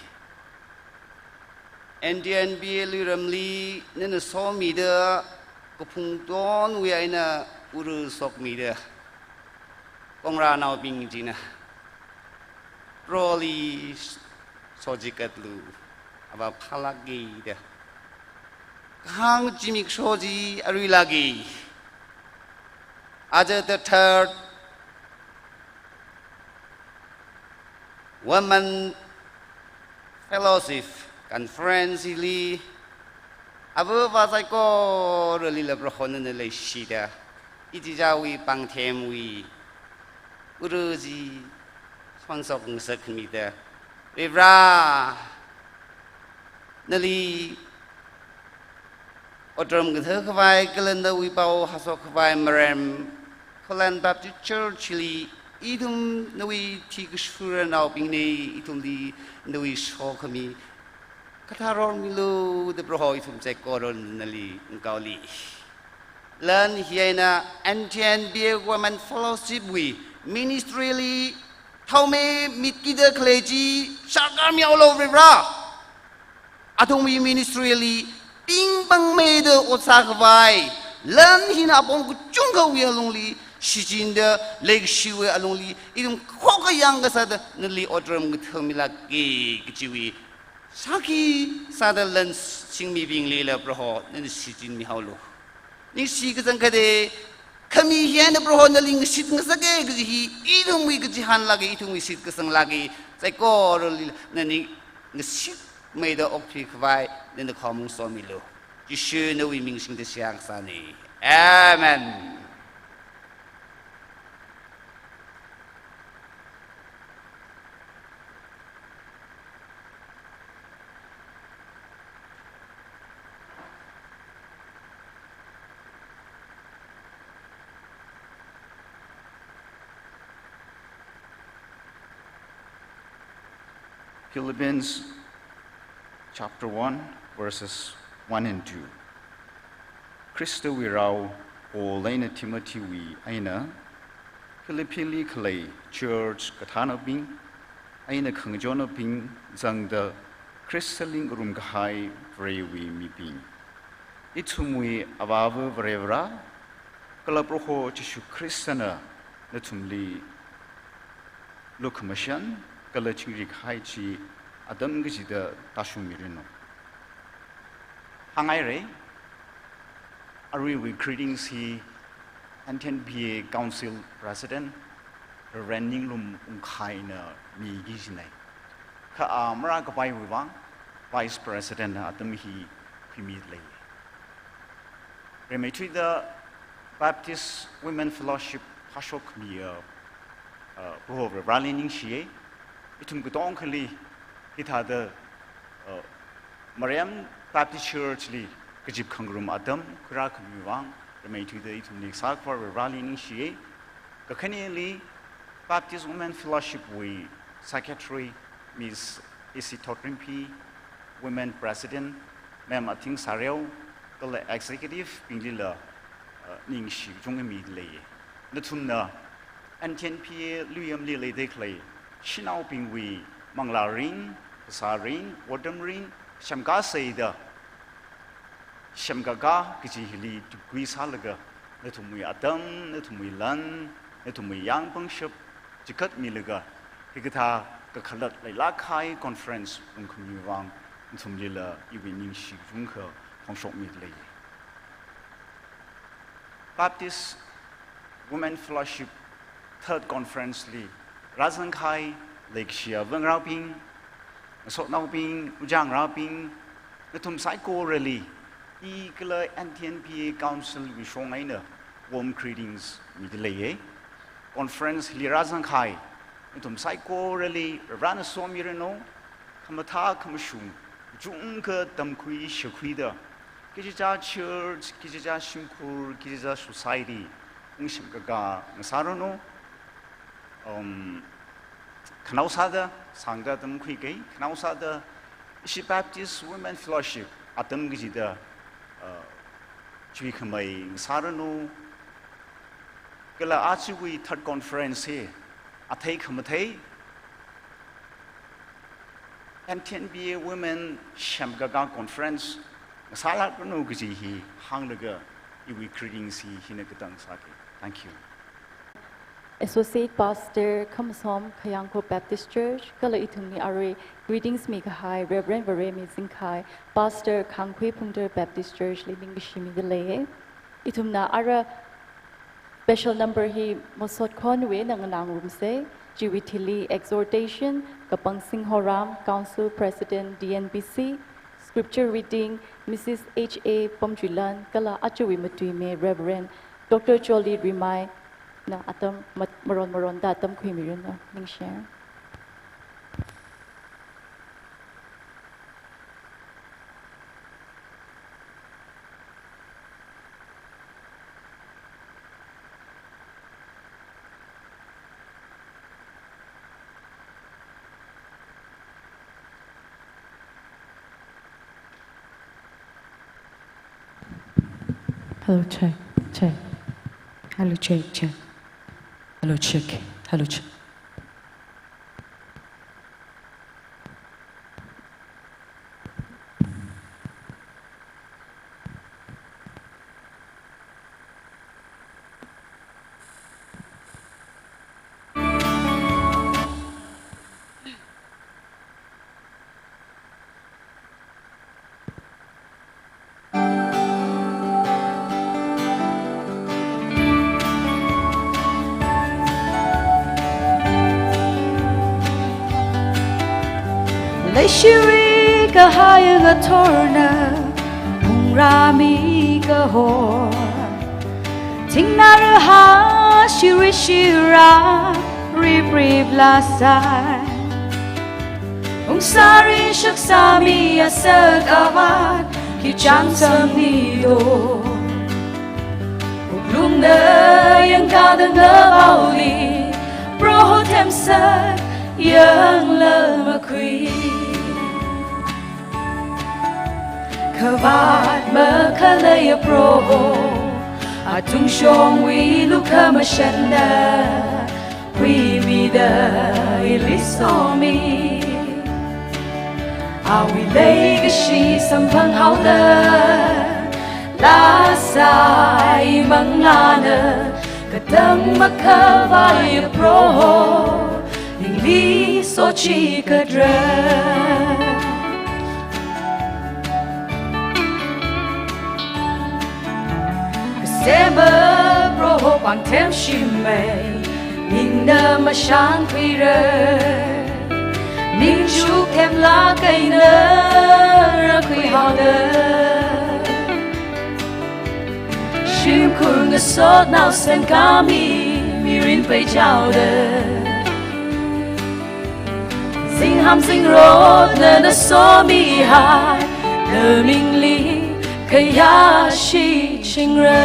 N T N B A lui ramli nana somida, kaphungtonwui eina ura sokmida, kongrānaobing china Proholi sochikatlu, ava phālākida, kahāng zimiksho chi aruilāki. Aja the third Women Fellowship Conference li, avāva saikorali la Proho nana leishida, ichichāwui pāngthemwui ura chi shonshok ngasakmida, Varivara, nali otram kathākhavai kala nawui pao hāshok khavai Marem, Khullen Baptist Church li ithum nawui thikashuranaobingna, ithumli nawui sokhami kathā rormilu da Proho ithum saikora nali ngakaoli. Lan hi eina N T N B A Women Fellowship wui ministry li thaomei mitkida khalei chi sharkar mihaolu Varivara. Athumwui ministry li pingpangmeida ot sākhavai, lan hina apong kachungkhawui alungli shichinda, leikashiwui alungli ithum khokkha yangkasāda nali otram kathā milāka kajiwui Sākhi sāda lan singmibinglila Proho nana shichinmihaolu. Ningshi kachangkhatta, khami hi eina Proho nali ngashit ngasaka kaji hi ithumwui kachihānlāka, ithumwui shitkasanglāka, saikorali nana ngashitmeida okthui khavai nana khamong somilu. Jishu nawui ming singda shiyang sāni. Amen. Philippians chapter one, verses one and two. Khristawui rao Paul eina Timothy wui eina, Philippi li khalei church kathānabing eina khangachonabing zangda Khristali ngarum kahai Varewui mibing. Ithumwui Avāva Varivara, kala Proho Jishu Khristana nathumli lukhamashan kala chingri kahai chi atam kachida tāshungmiranu. Hānghaira, aruiwui greetings hi N T N P A Council President Reverend Ninglum Ungkhaina miki kajina. Kha a marākapaiwui vang Vice President na atam hi khuimida lei. Rimeithuida Baptist Women Fellowship phāshokmi, uh, uh, Proho Varivarali ningshiya. Ithum katongkhali hithāda, uh, Mariam Baptist Church li kazip khangarum atam khuirākhami vang rimeithuida ithumli Kasā Proho Varivarali ningshiya. Kakhaneli, Baptist Women Fellowship wui Secretary, Miss Isi Thotrinpi, Women President, Ma'am Athing Sareo, kala Executive binglila, uh, ningshi kachungkha mida lei. Nathumna N T N P A Luiyamli leida khalei shanaobingwui manglā ring, phasā ring, otram ring, semkā seida, semkakā kaji hili tukui sālaga, nathumwui atam, nathumwui lan, nathumwui yāng pangshap chikatmilaga, hikathā kakhalat leilāk kahai conference ungkhami vang nathumlila iwui ningshi kachungkha phongshokmida lei. Baptist Women Fellowship Third Conference li rāzang kahai leikashi ava ngarābing, ngasotnaobing, ujā ngarābing, nathum saikorali i kala N T N P A Council wui shong eina warm greetings mida leiya. Conference li rāzang kahai nathum saikorali Varena somiranu, khamathā khamashung kachungkha tamkhui shākhuida, kachichā church, kachichā shimkhur, kachichā society ungsemkakā ngasāranu. Um, khanao sāda sāngda tamkhuikei, khanao sāda ishi Baptist Women Fellowship atam kachida, uh, chuikhamei ngasāranu. Kala ajawui Third Conference hi athei khamathei N T N P A Women Semkakā Conference ngasālākranu kaji hi hānglaga iwui greetings hi hina katang sāki. Thank you. Associate Pastor Khamasom, Khayangkho Baptist Church, kala ithumli arui greetings mikahai Reverend Varemi Zingkhai, Pastor Khangkhui Phungder Baptist Church li ningkashi mida leiya. Ithumna ara special number hi masot khonwui eina nganā ngarumsa, chiwui thili exhortation, Kapang Singh Horam, Council President D N B C, scripture reading, Missus H A Pomchuilan, kala ajawui matuimi Reverend Doctor Jolly Rimai na atam mat-, maron maronda tamkhuimiranu, ningshi. Hello, check, check. Hello, check, check. Hello, check. Hello, check. Shiri kahai ngathorna, hungrami kahor. Thingna raha shiri shira, rip rip lasai. Ungsari shaksami asak avat, kichang samni do. Wuklungna yangkada ngavaoli, Proho themsak yangla makhui. Kavāt makhaleiya Proho, atungshongwui lukhamashanna, huimida ili somi. Awui leikashi samphanghaoda, lāsai manglāna, katang makhavai Proho, ningli sochikatra. Kasema Proho pāngthem shimei, ningna mashānkhuira. Ningchuk themlāk eina rākhuihaoda, shimkhur ngasotnao sangkami mirin peichaoda, zingham zingrotna na somihai, namingli khayāshi chingra.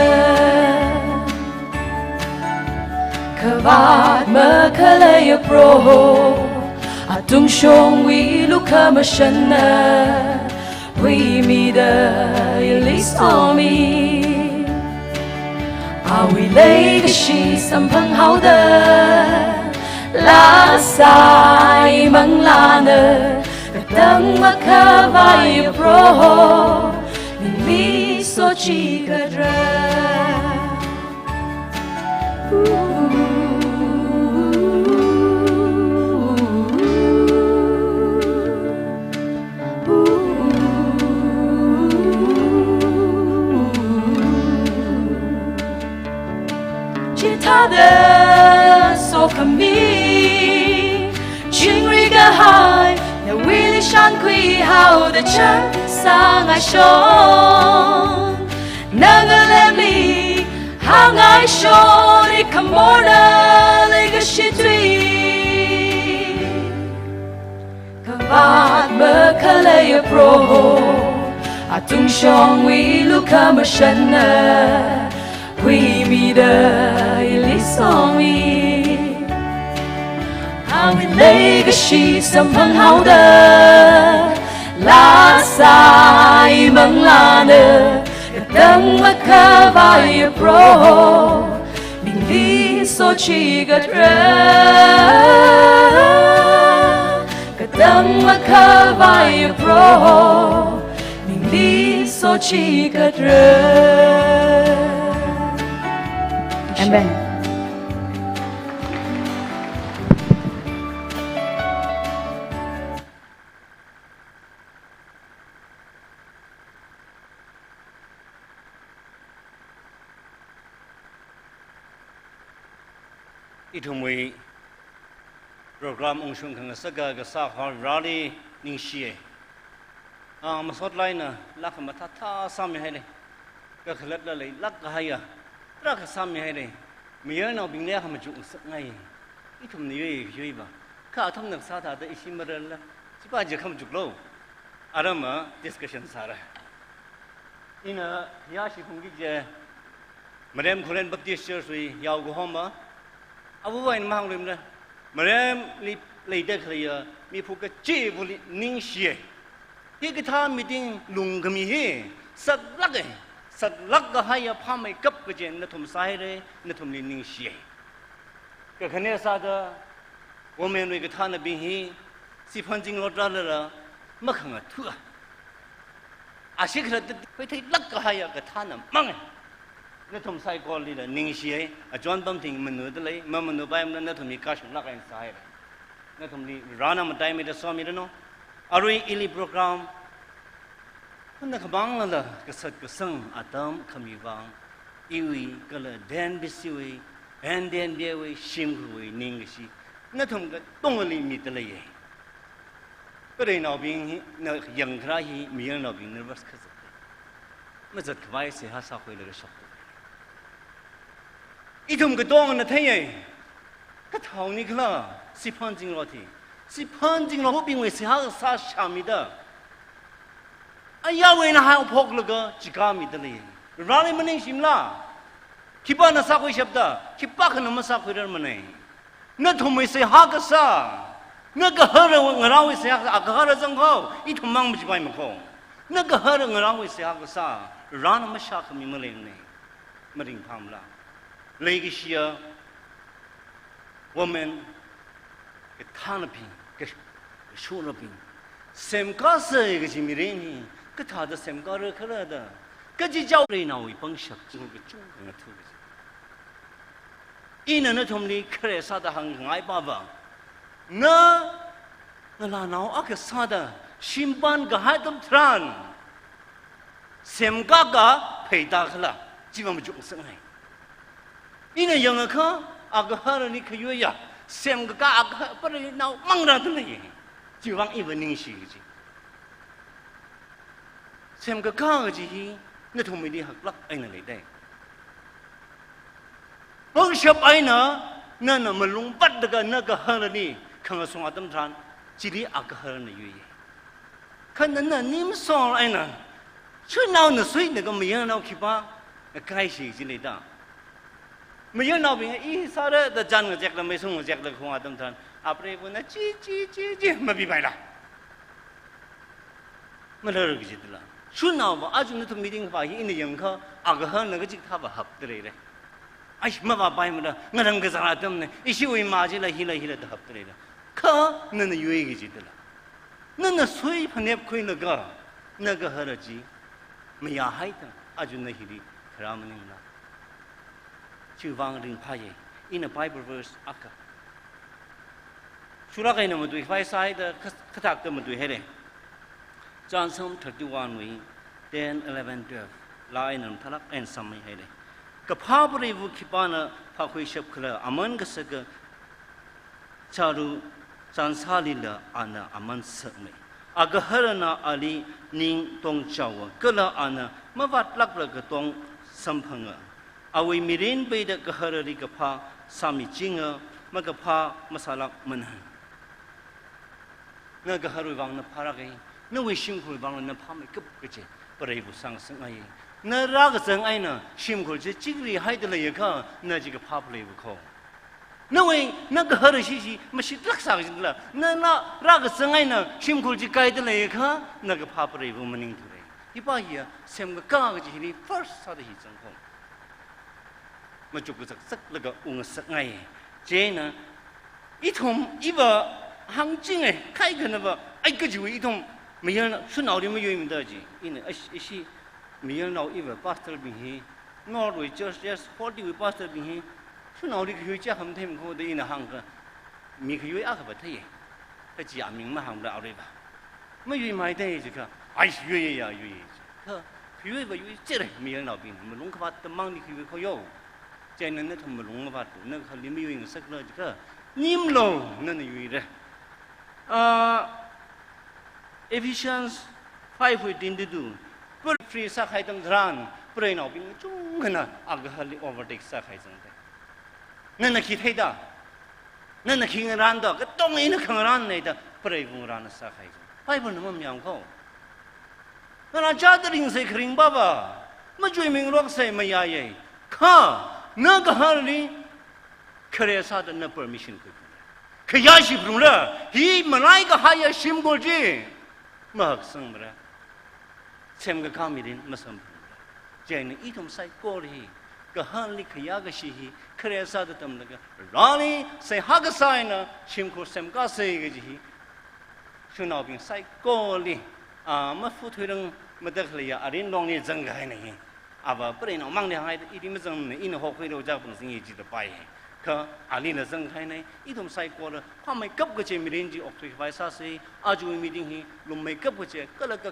Kavāt makhaleiya Proho, atungshongwui lukhamashanna, huimida ili somi. Awui leikashi samphanghaoda, lāsai manglāna, katang makhavai Proho, ningli sochikatra. Chithāda sokhami, chingri kahai, nawuili shānkhuihaoda chānsāngaishon. Nagalemli hāngaishon, ikhamorna leikashi tui. Kavāt makhaleiya Proho, atungshongwui lukhamashanna, huimida ili somi. Awui leikashi samphanghaoda, lāsai manglāna, katang makhavai Proho, ningli sochikatra. Katang makhavai Proho, ningli sochikatra. Amen. Ithumwui program ungshung khangasaka kasā Vareli ningshiya. Ah, masot laina lākha mathāthā sāmihaira. Kakhalatla leilāk kahaiya tarākha sāmihaira. Mayarnaobingli khamachuk ngasakngai. Ithumna yui yuiva, kha athumna kasā thāda ishi mararla, chiva je khamachuklu. Aramma discussion sāra. Ina yashi khungki je, Marem Khullen Baptist Church wui yaokahoma, avuva ina mahāngluimara, Maremli leida khaleiya miphu kachivali ningshiya. Hikathā meeting lungkhami hi saklāka, saklāk kahaiya phāmeikap kaji nathum sāhaira, nathumli ningshiya. Kakhane sāda, women wui kathānabing hi, siphan zingrotrālala, makhangathua. Ashi khalatta khuitheilāk kahaiya kathāna mang. Nathum saikoralila ningshiya, achon pamthing manudalei, mamanupaimana nathumli kashunglāk eina sāhaira. Nathumli Varena mataimeida somiranu. Arui ili program, huna khamanglala kasat kasang atam khami vang, iwui kala Denbisiwui, N D N B A wui, shimkhurwui ningkashi nathum katongali midaleiya. Pareinaobing hina yangkharā hi mayarnaobing nervous kazat. Mazatkhavai seihā sākhuilaga shokta. Ithum katongana theiya. Kathāda nikhala, Siphan Zingrot hi. Siphan Zingrotbingwui seihā kasā shāmida, ayarwui eina haophoklaga chikāmida lei. Rāli maningshimala? Khipāna sākhuishapta, khipākhana masākhuirarmana. Nathumwui seihā kasā, na gahara ngarāwui seihā kasā, agahara zangkho, ithum mang machipaimako. Na gahara ngarāwui seihā kasā, Varena mashākhami maleimana. Maringphāmala? Leikashiya women, kathānabing, ka-, kashurabing, semkāsa kaji mirin hi kathāda semkārakhala da, kachichao pareinaowui pangshap chi kachungkha ngatha kaji. Ina nathumli khare sāda hāngngaipava, na ngalānao akha sāda shimpān kahai atam tharan, semkākā pheitākhala, chiva machukngasakngai. Ina yangakha, agaharali khayuiya, semkakā agahar pareinao mang rāda lei. Chiwuivang iva ningshi kaji. Semkakā kaji hi nathumwuili haklāk eina leidai. Pangshap eina nana malung patlaga na gaharali khangasung atam tharan, chili agaharana yuiya. Kha nana nimsong eina, shuinaona suilaga mayarnao khipā ngakaishi chi leida. Mayarnaobing i sāra da chān ngazekla, meisum ngazekla khaung atam tharan, apareivana chi, chi, chi, chi mapipaila? Malar kajitala. Shuinaova, aja nathum meeting va hi ina yangakha, agaharana kachikathāva hapta leira. Ai, mavāpaimara, ngarang kazāra atamna, ishiwui mā chila hila hila da hapta leira. Kha nana yui kajitala. Nana sui phanep khuilaga, na gahara chi mayāhaida, aja na hili kharā maningla? Chiwuivang ringphāya, ina Bible verse akha shurāk eina matuikhavai sāhaida, kha-, kathakta matuihaira. Chānsam thirty-one wui ten, eleven, twelve laa eina mathālāk eina sāmihaira. Kaphā pareiva khipāna phākhuishapkhala, aman kasaka charu chansālila ana aman sakmei. Agaharana ali ning tongchaowa, kala ana mavātlāklaga tong samphanga. Awui mirin peida gaharali kaphā sāmichinga, makaphā masālākmana. Na gaharwui vangna phārāka, nawui shimkhurwui vangna phāmeikap kachi pareiva sāngasakngai. Na rākazang eina shimkhur chi chikrihaida leiakha, na chi kaphā pareiva kho. Nawui, na gahara shishi mashitlāk sā kajitala, na, na rākazang eina shimkhur chi kaida leiakha, na kaphā pareiva maningthura. Hipā hiya semkakā kaji hili first sāda hi zangkho. Machuk kazakzaklaga ungngasakngai. Chieina, ithum iva hāngchinga, kaikhanava, ai kajiwui ithum mayarnao, shuinaoli mayuimada ji. Ina, ish-, ishi mayarnao iva pastor bing hi, North wui church, yes, forty wui pastor bing hi, shuinaoli khayui chi hāngtheimakho da ina hāngakha, mi khayui akhava theiya. Kachi aming mahāngmara aruiva. Mayuimeida jikha, ai, yuiya, yuiya. Kha, khayuiva yui chire, mayarnaobing, malung kavāt tamangli khayuikho yo. Chieina nathum malung mavātlu, na gaharali mayuingasakla jikha, nimlo, nana yuira. Ah, Ephesians five wui twenty-two, put free sākahai atam tharan, pareinaobing chungkhana agaharali overtake sākahai zangda. Nana khi theida, nana khi ngaranda, katonga ina khangarānna da, pareiva ngarāna sākahai zang. Bible na mamayāmkho. Nana chāda ringsei kharing papa, machuimingaroksei mayāya. Kha, na gaharali khare sāda na permission khuiphalungra. Khayāshiphalungra, hi malaikahaiya shimkhur chi mahaksangmara. Semkakā mirin masamphangra. Chieina ithum saikora hi, gaharali khayā kashi hi, khare sāda tamlaga, Vareli seihā kasā eina shimkhur semkāsei kaji hi, shuinaobing saikorali, ah, mafuthuirangmada khaleiya arin longli zangkahaina hi. Ava pareinao mangli hānghaida, ili mazangmana, ina hokhuilu jiakha pangzingya jida pai. Kha alila zangkahaina, ithum saikora phāmeikap kachi mirin chi okthuikhavai sāsei, aja meeting hi lummeikap kachi, kala ka-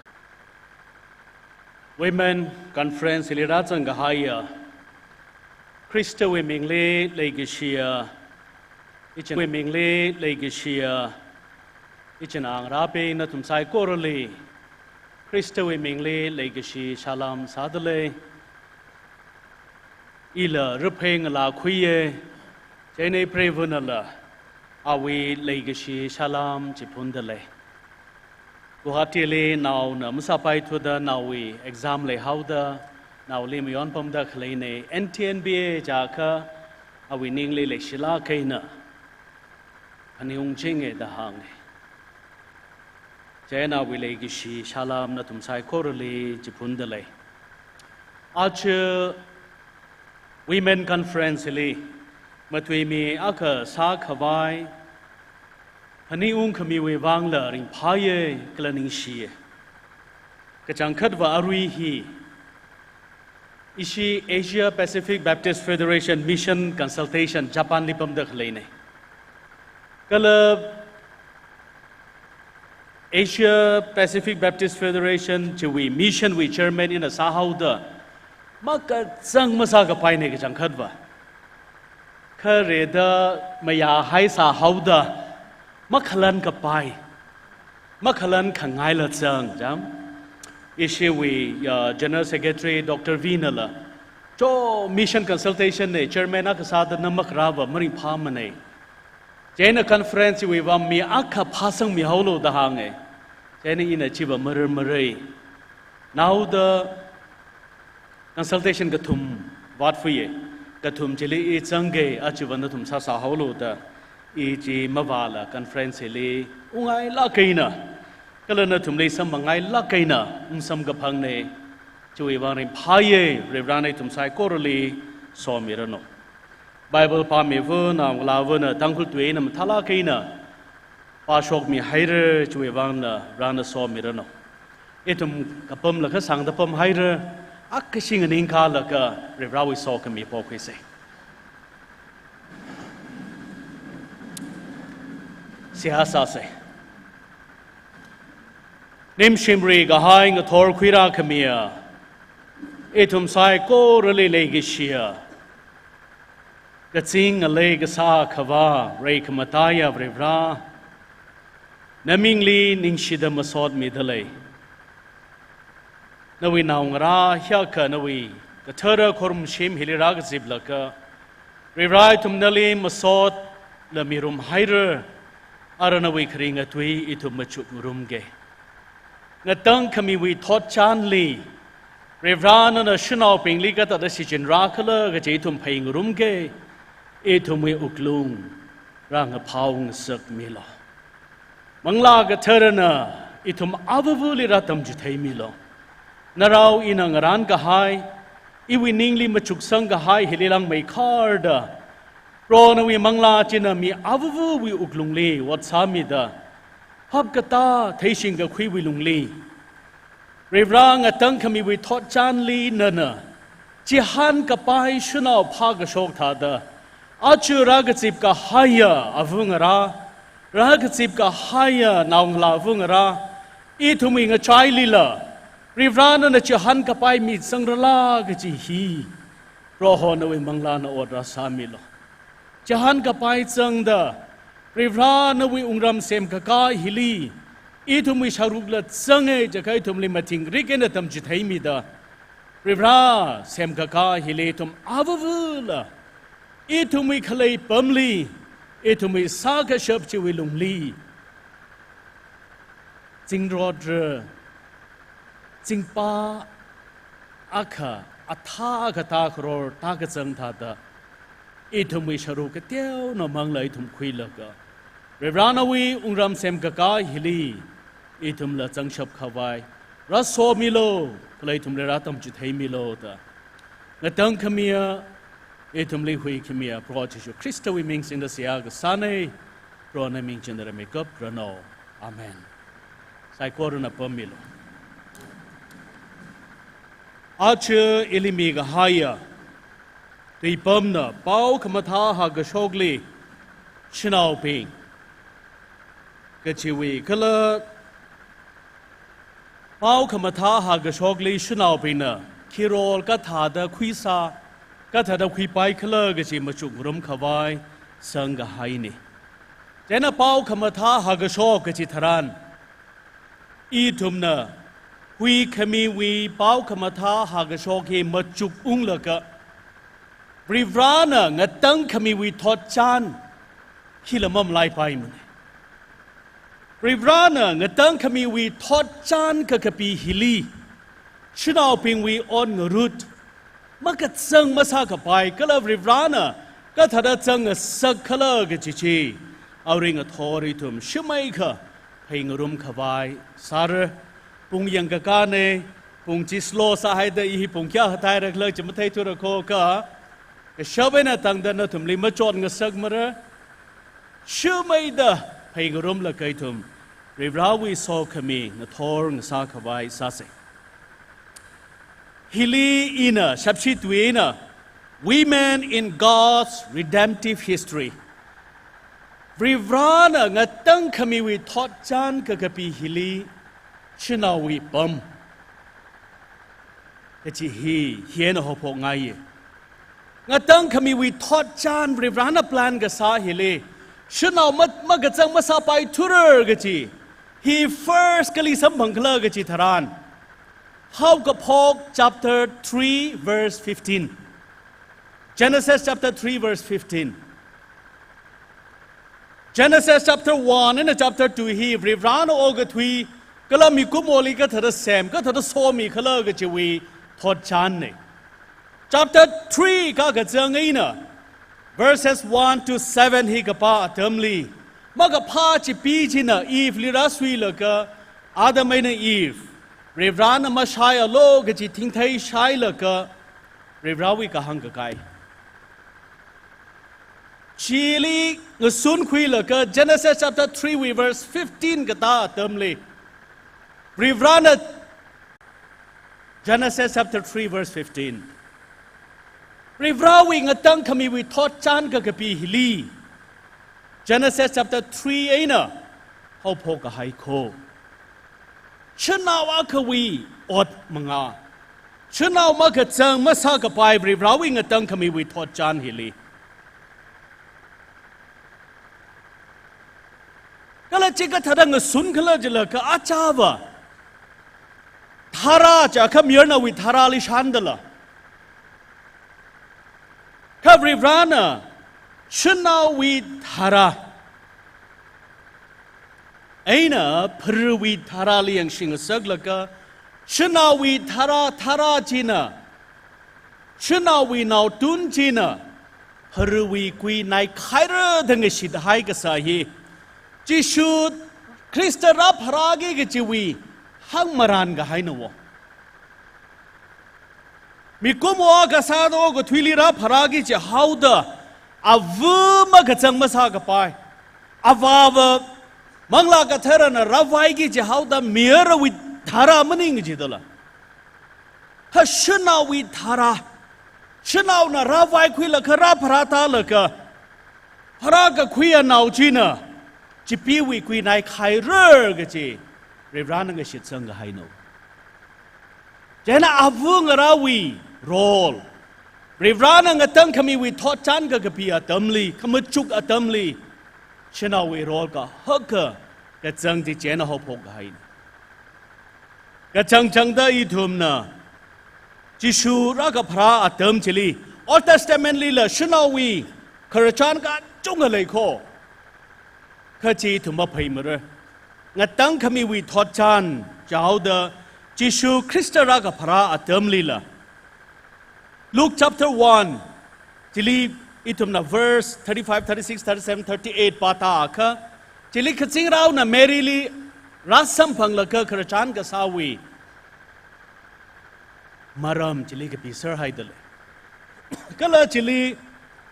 Women Conference li rāzangkahaiya, Khristawui mingli leikashiya, ichinwui mingli leikashiya, Ichinā ngarābing nathum saikorali Khristawui mingli leikashi salām sādalei. Ila Rapheng ngalākhuiya, chieina Preivunala awui leikashi salām chiphundalei. Guwahati li naona masāpaithuda naowui exam leihaoda, naoli mayonpamda khaleina, N T N B A jiakha awui ningli leishilāk eina phaningungchinga da hānga. Chieina awui leikashi salām nathum saikorali chiphundalei. Aja Women Conference li matuimi akha sākhavai phaningungkhamiwui vangla ringphāya kala ningshiya. Kachangkhatva arui hi ishi Asia Pacific Baptist Federation Mission Consultation Japan li pamda khaleina. Kala Asia Pacific Baptist Federation chiwui mission wui chairman ina sāhaoda makazang masākapaina kachangkhatva. Khareda mayāhai sāhaoda makhalan kapai, makhalan khangaila zang, jam. Ishiwui, uh, General Secretary Doctor V nala, cho mission consultation na chairman akha sāda na makarāva maringphāmana. Chieina conference wui vang mi akha phāsangmihaolu da hānga. Chieina ina chiva marar marai. Naoda consultation kathum vātfuiya. Kathum chili i zanga, achiva nathum sāsāhaolu da. I chi mavāla conference li ungngailāk eina, kala nathumli samphangngailaga ina ungsamkaphangna. Chiwui vang ringphāya, Varivarana ithum saikorali somiranu. Bible pāmiva naongalāvana Tangkhul tui eina mathālāk eina pāshokmihaira, chiwui vangna Varena somiranu. Ithum kapamla kasāngda pamhaira, akha shinganing kalaga Varivarawui sokhami pokhuisa. Seihā sāsa. Ningshimri kahai ngathor khuirākhamiya, ithum saikorali leikashiya, kazing ngalei kasā Akhava, reikhamataiya Varivara, namingli ningshida masotmidalei. Nawui naongarā hiyākha nawui kathara khorumshim hili rākaziplaga, Varivara ithum nali masotla mirumhaira, ara nawui kharinga tui ithum machukrumga. Ngatangkhamiwui thotchanli, Varivara nana shanaobingli kathāda shichinrākhala kaji ithum phāngarumga, ithumwui wuklung rāngaphaongasakmilu. Manglā Katharana ithum avavali rātamchitheimilu. Narao ina ngarānkahai, iwui ningli machuksangkahai hili langmeikharda, Proho nawui Manglā china mi avavawui wuklungli ot sāmida, phapkatā theishingkakhuiwui lungli, Varivara ngatangkhamiwui thotchanli nana chihānkapai shanao phākashok thāda, aja rākazipkahaiya avangarā, rākazipkahaiya naongalā avangarā, ithumwui ngachailila Varivara nana chihānkapai mi zangrala kaji hi, Proho nawui Manglāna ot rāsāmilu. Chihānkapai zangda, Varivara nawui wungram semkakā hili ithumwui sharukla zanga jiakha ithumli mathingrik eina tamchitheimida, Varivara semkakā hili ithum avavala, ithumwui khalei apamli, ithumwui sākashap chiwui lungli, zingrotra, zingpa akha, athā akha tākharor tākazang thāda, ithumwui sharuk kateonao mangla ithum khuilaga, Varivara nawui wungram semkakā hili ithumla zangshapkhavai rāsomilu, kala ithumli rātamchitheimilu da, ngatangkhamiya, ithumli huikhamiya Proho Jishu Khristawui ming singda seihā kasāna. Proho naming china rāmeikap ranu. Amen. Saikorana pammilu. Aja ili mikahaiya tuipamna pao khamathā hākashokli shanaobing kajiwui kala, pao khamathā hākashokli shanaobingna khi role kathāda khuisā, kathāda khuipaikhala kaji machukrumkhavai sangkahaina. Chieina pao khamathā hākashok kachi tharan, ithumna huikhamiwui pao khamathā hākashok hi machuk unglaga, Varivarana ngatangkhamiwui thotchan hila mamalaipaimana. Varivarana ngatangkhamiwui thotchan kakapi hili, shanaobingwui ot ngarut makazang masākapai kala Varivarana kathāda zangngasak khala kachi chi arui ngathor ithum shimeikha pheingarum khavai sāra. Pung yangkakāna, pung chi slow sāhaida i hi pung kayā hātairakhala chi matheithura kho kha, kashap eina tangda nathumli machotngasakmara. Shimeida pheingarumlaga ithum Varivarawui sokhami ngathor ngasā khavai sāsa. Hili ina shapshi tui eina, Women in God's Redemptive History. Varivarana ngatangkhamiwui thotchan kakapi hili, shanaowui pam kachi hi, hi eina haophokngaiya. Ngatangkhamiwui thotchan Varivarana plan kasā hili, shanao ma-, makazang masāpaithura kachi hi first kali samphangkhala kachi tharan, Haokaphok chapter three verse fifteen. Genesis chapter three verse fifteen. Genesis chapter one eina chapter two hi Varivarana okathui kala mikumoli kathāda sem, kathāda somikhala kachiwui thotchanna. Chapter three kakazang eina, verses one to seven hi kapā atamli, makaphā chipeechina Eve li rāsuilaga, Adam eina Eve, Varivarana mashaialu kachi thingthei shailaga, Varivarawui kahāng kakai. Chili ngasunkhuilaga Genesis chapter three wui verse fifteen katā atamli, Varivarana, Genesis chapter three verse fifteen. Varivarawui ngatangkhamiwui thotchan kakapi hili, Genesis chapter three eina haophok kahai kho. Shanao akhawui ot mangā. Shanao makazang masākapai Varivarawui ngatangkhamiwui thotchan hili. Kala chi kathāda ngasunkhala jilakha achāva tharā chi akha mayarnaowui tharāli shāndala. Kha Varivarana shanaowui tharā eina pharawui tharāli yangshingasaklaga, shanaowui tharā, tharā china, shanaowui naotun china pharawui kuinai khaira da ngashithai kasā hi, Jishu Khrista rāpharāki kachiwui hāngmaran kahaina wo. Mikumo kasā do kathuili rāpharāki jihaoda, ava makazang masākapai, avāva Manglā Katharana rāvaiki jihaoda mirawui tharā maning jidala. Kha shanaowui tharā, shanaona rāvaikhuilaga rāpharātālaga, pharākakhuiya nao china chipeewui kuinai khaira kachi Varivarana ngashitsang kahaina. Chieina ava ngarāwui role, Varivarana ngatangkhamiwui thotchan kakapi atamli, khamachuk atamli, shanaowui role kahaka kazang chi chieina haophok kahaina. Kachangchangda ithumna Jishu rākapharā atam chili, Old Testament lila shanaowui khararchan kachungkha lei kho. Kha chi ithum mapheimara. Ngatangkhamiwui thotchan jihaoda Jishu Khrista rākapharā atamlila, Luke chapter one, chili ithumna verse thirty-five, thirty-six, thirty-seven, thirty-eight pātākha, chili kazingraona Maryli rāsamphanglaga khararchan kasāwui maram chili kapiserhaida lei. Kala chili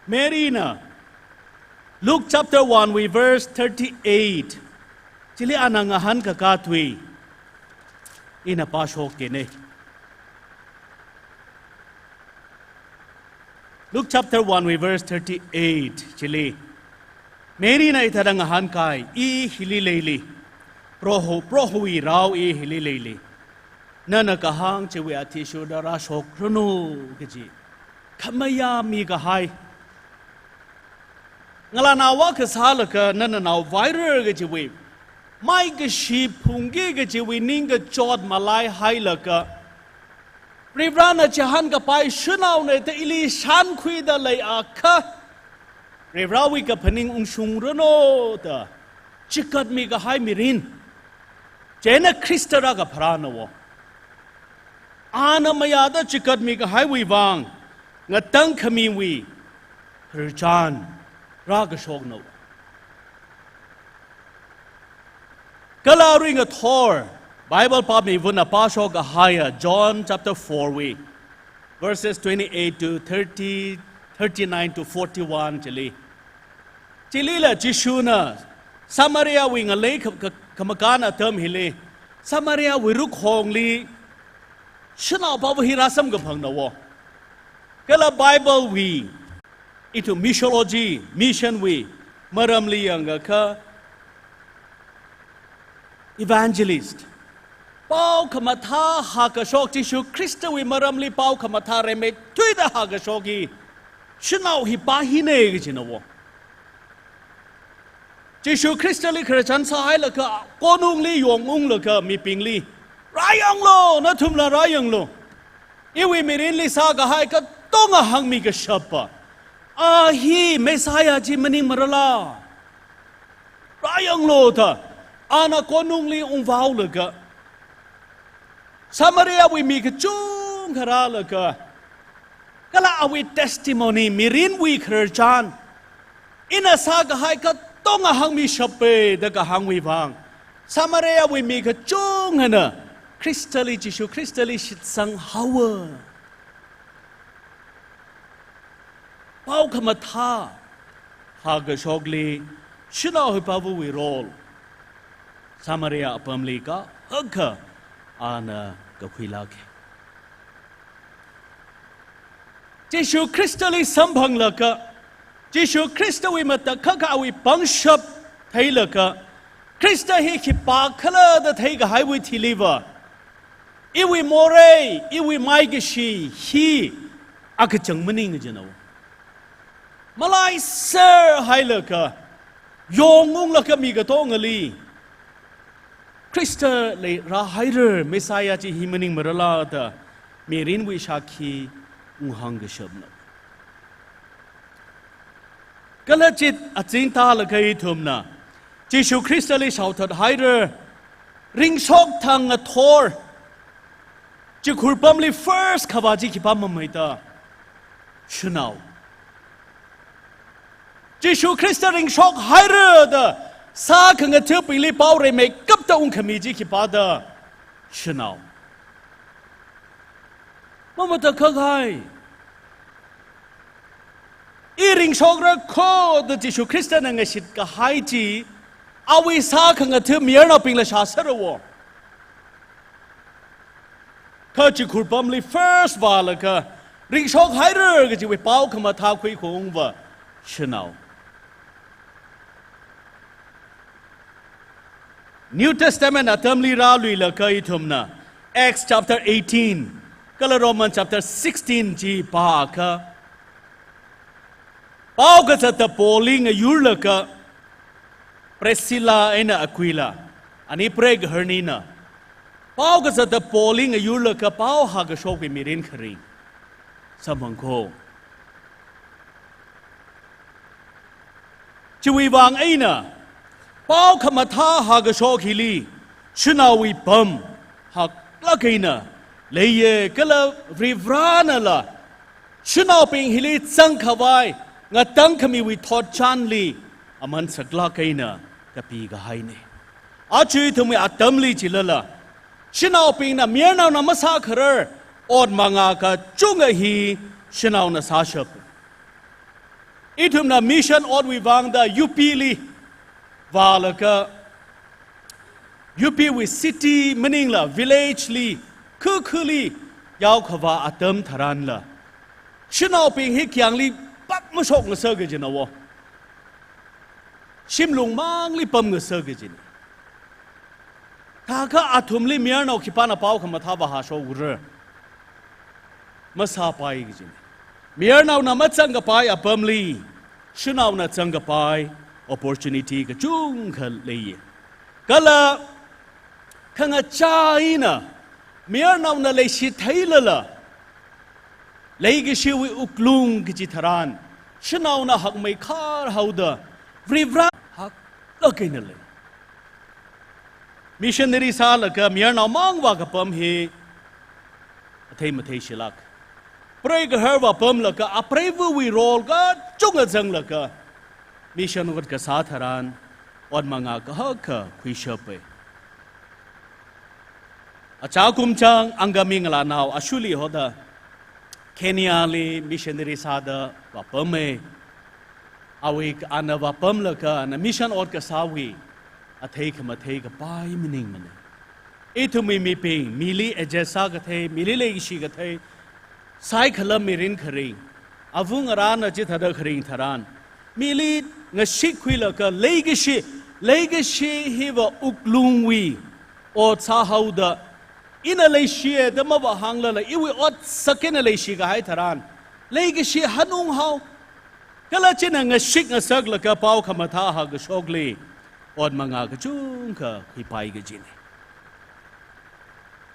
Maryna Luke chapter one wui verse thirty-eight chili ana ngahānkakā tui ina pāshokki ne. Luke chapter one wui verse thirty-eight chili, Maryna hithāda ngahānkai, I hili leili, Proho, Prohowui rao I hili leili. Nana kahāng chiwui athishurda rāshokranu kaji khamayā mikahai. Ngalānao akha sālaga nana nao vaira kajiwui maikashi phungki kajiwui ningkachot malaihailaga, Varivarana chihānkapai shanaona da ili shānkhuida leiakha, Varivarawui kaphaning ungshungranu da chikatmi kahai mirin, chieina Khrista rākapharānao. Ana mayāda chikatmi kahaiwui vang, ngatangkhamiwui khararchan rākashoknao. Kala arui ngathor Bible pāmivana pāshok kahaiya John chapter four wui verses twenty-eight to thirty, thirty-nine to forty-one chili. Chilila Jishuna Samariawui ngalei kha-, kha-, khamakān atam hili, Samariawui rukhongli shanaopava hi rāsamkaphangnaowa. Kala Bible wui, ithum missiology, mission wui maramli yangakha, evangelist, pao khamathā hākashok, Jishu Khristawui maramli pao khamathā rimeithuida hākashok hi shanao hi pā hina kajinaowa. Jishu Khristali khararchan sāhailaga, konungli yongunglaga mibingli, "Rāyanglu, nathumla rāyanglu. Iwui mirinli sākahai katonga hāngmi kashapa. A hi Messiah chi maningmarala. Rāyanglu," da ana konungli ungvaolaga, Samariawui mi kachungkha rālaga, kala awui testimony, mirinwui khararchan, ina sākahai katonga hāngmishapa da kahāngwui vang, Samariawui mi kachungkhana Khristali, Jishu Khristali shitsanghaowa. Pao khamathā hākashokli shanao hi pāvawui role Samaria apamli kahaka ana kakhuilāka. Jishu Khristali samphanglaga, Jishu Khristawui matakhak awui pangshap theilaga, Khrista hi khipākhala da theikahaiwui thiliva, iwui morei, iwui maikashi hi akachang maning kajinaowa. Malaiser hailaga, yongunglaga mi katongali, Khrista lei rāhaira, Messiah chi hi maningmarala da mirinwui shākhi unghāng kashapna. Kala chit azing tālaga ithumna Jishu Khristali shaothathaira, ringshok thang ngathor chikhurpamli first khavā chi khipā mamei da, shanao. Jishu Khrista ringshokhaira da sākhangathabingli pao rimeikapta ungkhami chi khipā da, shanao. Mamatakhak kahai. I ringshokra kho da Jishu Khristana ngashitkahai chi, awui sākhangatha mayarnaobingla shāsera wo. Kha chikhurpamli first vālaga, ringshokhaira kajiwui pao khamathā khuikhaungva, shanao. New Testament atamli rāluilaga ithumna Acts chapter eighteen, kala Romans chapter sixteen chi pākha, pao kazata Paulli ngayurlaga Priscilla eina Aquila, ani preigaharnina, pao kazata Paulli ngayurlaga pao hākashokwui mirin kharing samphang kho. Chiwui vang eina, pao khamathā hākashok hili, shanaowui pam haklāk eina leiya, kala Varivaranala shanaobing hili zangkhavai ngatangkhamiwui thotchanli aman saklāk eina kapikahaina. Aja ithumwui atamli chilala, shanaobingna mayarnaona masākharar ot mangā kachunga hi shanaona sāshap. Ithumna mission otwui vangda U P li vālaga, U P wui city maningla village li, khakhali yaokhavā atam tharanla, shanaobing hi khayāngli pak mashok ngasak kajina wo. Shimlung mangli pam ngasak kajina. Thākha athumli mayarnao khipāna pao khamathā vāhāshok ura? Masāpai kajina. Mayarnaona mazangkapai apamli, shanaona zangkapai opportunity kachungkha leiya. Kala khangachā eina mayarnaona leishi theilala, leikashiwui wuklung kaji tharan, shanaona hakmeikhar haoda, Varivarā haklāk eina lei. Missionary sālaga mayarnao mang vākapam hi athei matheishilāk. Preigaharva pamlaga apreiva̱wui role kachungkha zanglaga mission ot kasā tharan ot mangā kahaka khuishapa. Achā kumchang Angami ngalānao ashuli hoda Kenya li missionary sāda vāpama. Awui ana vāpamlaga ana mission ot kasāwui athei khamathei kapai maningmana. Ithumwui mibing, mili adjust sākathei, mili leikashi kathei, saikhala mirin kharing, avung arana chithāda kharing tharan, mili ngashikkhuilaga leikashi, leikashi hiva wuklungwui ot sāhaoda, ina leishiya da mavāhānglala, iwui otsak eina leishikahai tharan, leikashi hanunghao, kala china ngashik ngasaklaga pao khamathā hakashokli ot mangā kachungkha khuipai kajina.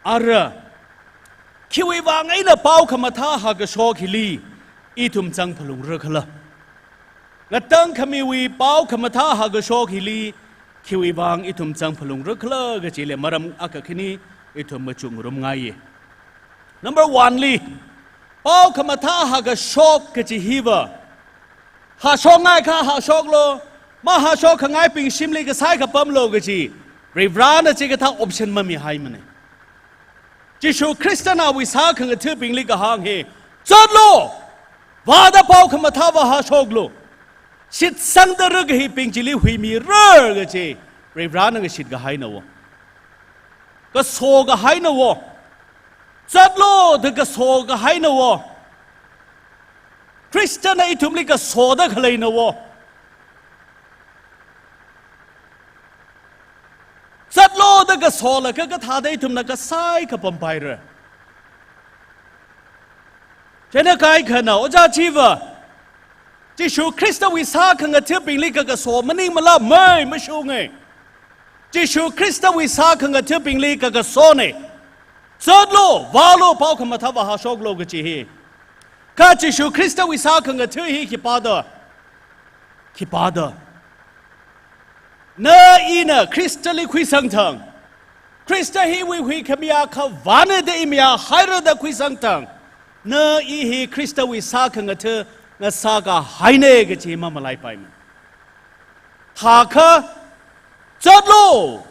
Ara, khiwui vang eina pao khamathā hakashok hili ithum zangphalungra khala? Ngatangkhamiwui pao khamathā hakashok hili khiwui vang ithum zangphalungra khala kajili maram akha khani ithum machukngarumngaiya. Number one li, pao khamathā hakashok kaji hiva, hashokngaikha hashoklu, mahashokkhangaibing shimli kasai kapamlu kaji Varivarāna chikathā option mamihaimana. Jishu Khristana awui sākhangathabingli kahāng hi, zatlu, vāda pao khamathā vāhashoklu, shitsangda rākahibing chili huimira kaji Varivarāna ngashitkahai nao, kasokahaina wo. Zatlu da kasokahaina wo. Khristana ithumli kasoda khaleina wo. Zatlu da kasolaga kathāda ithumna kasai kapampaira? China kaikhana, ojā chiva, Jishu Khristawui sākhangathabingli kakaso maningmala? Mei, mashunga. Jishu Khristawui sākhangathabingli kakasona. Zatlu, vālu, pao khamathā vāhashoklu kaji hi. Kha Jishu Khristawui sākhangatha hi khipāda? Khipāda? Na ina Khristali khuisangthang, Khrista hiwui huikhami akha vāna da i mayāhaira da khuisangthang, na i hi Khristawui sākhangatha ngasākahaina kaji mamalaipaimana. Thākha, zatlu,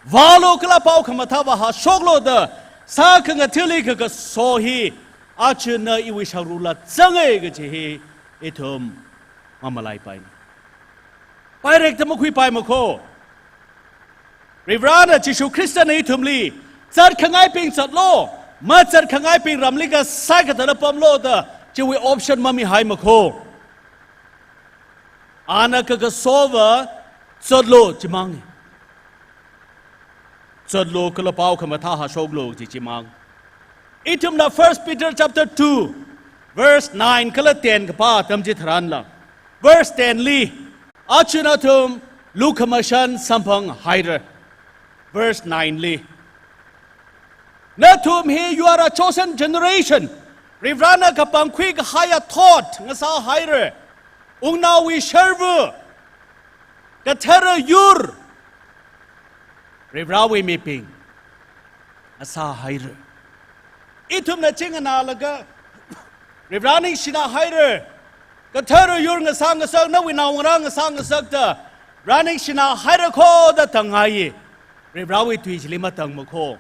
vālu kala pao khamathā vāhashoklu da sākhangathali kakaso hi, aja na iwui sharula zanga kaji hi ithum mamalaipaimana. Pairekta makhuipaima kho. Varivarāna, Jishu Khristana ithumli, zatkhangaibing zatlu, mazatkhangaibing ramli kasai kathāda pamlu da chiwui option mamihaima kho. Ana kakasova, zatlu chimang. Zatlu kala pao khamathā hashoklu chi chimang. Ithumna First Peter chapter two, verse nine kala ten kapā atam chitharanla, verse ten li, aja nathum lukhamashan samphanghaira. Verse nine li, nathum hi, you are a chosen generation. Varivarāna kapangkhui kahaiya thot ngasāhaira. Wungnaowui sharva, kathara yur, Varivarāwui mibing ngasāhaira. Ithumna chingana laga, Varivarā ningshina haira, kathara yur ngasā ngasak, nawui naongarā ngasā ngasak da, Varivarā ningshina haira kho da tāngngaiya. Varivarāwui tui chili matāngma kho.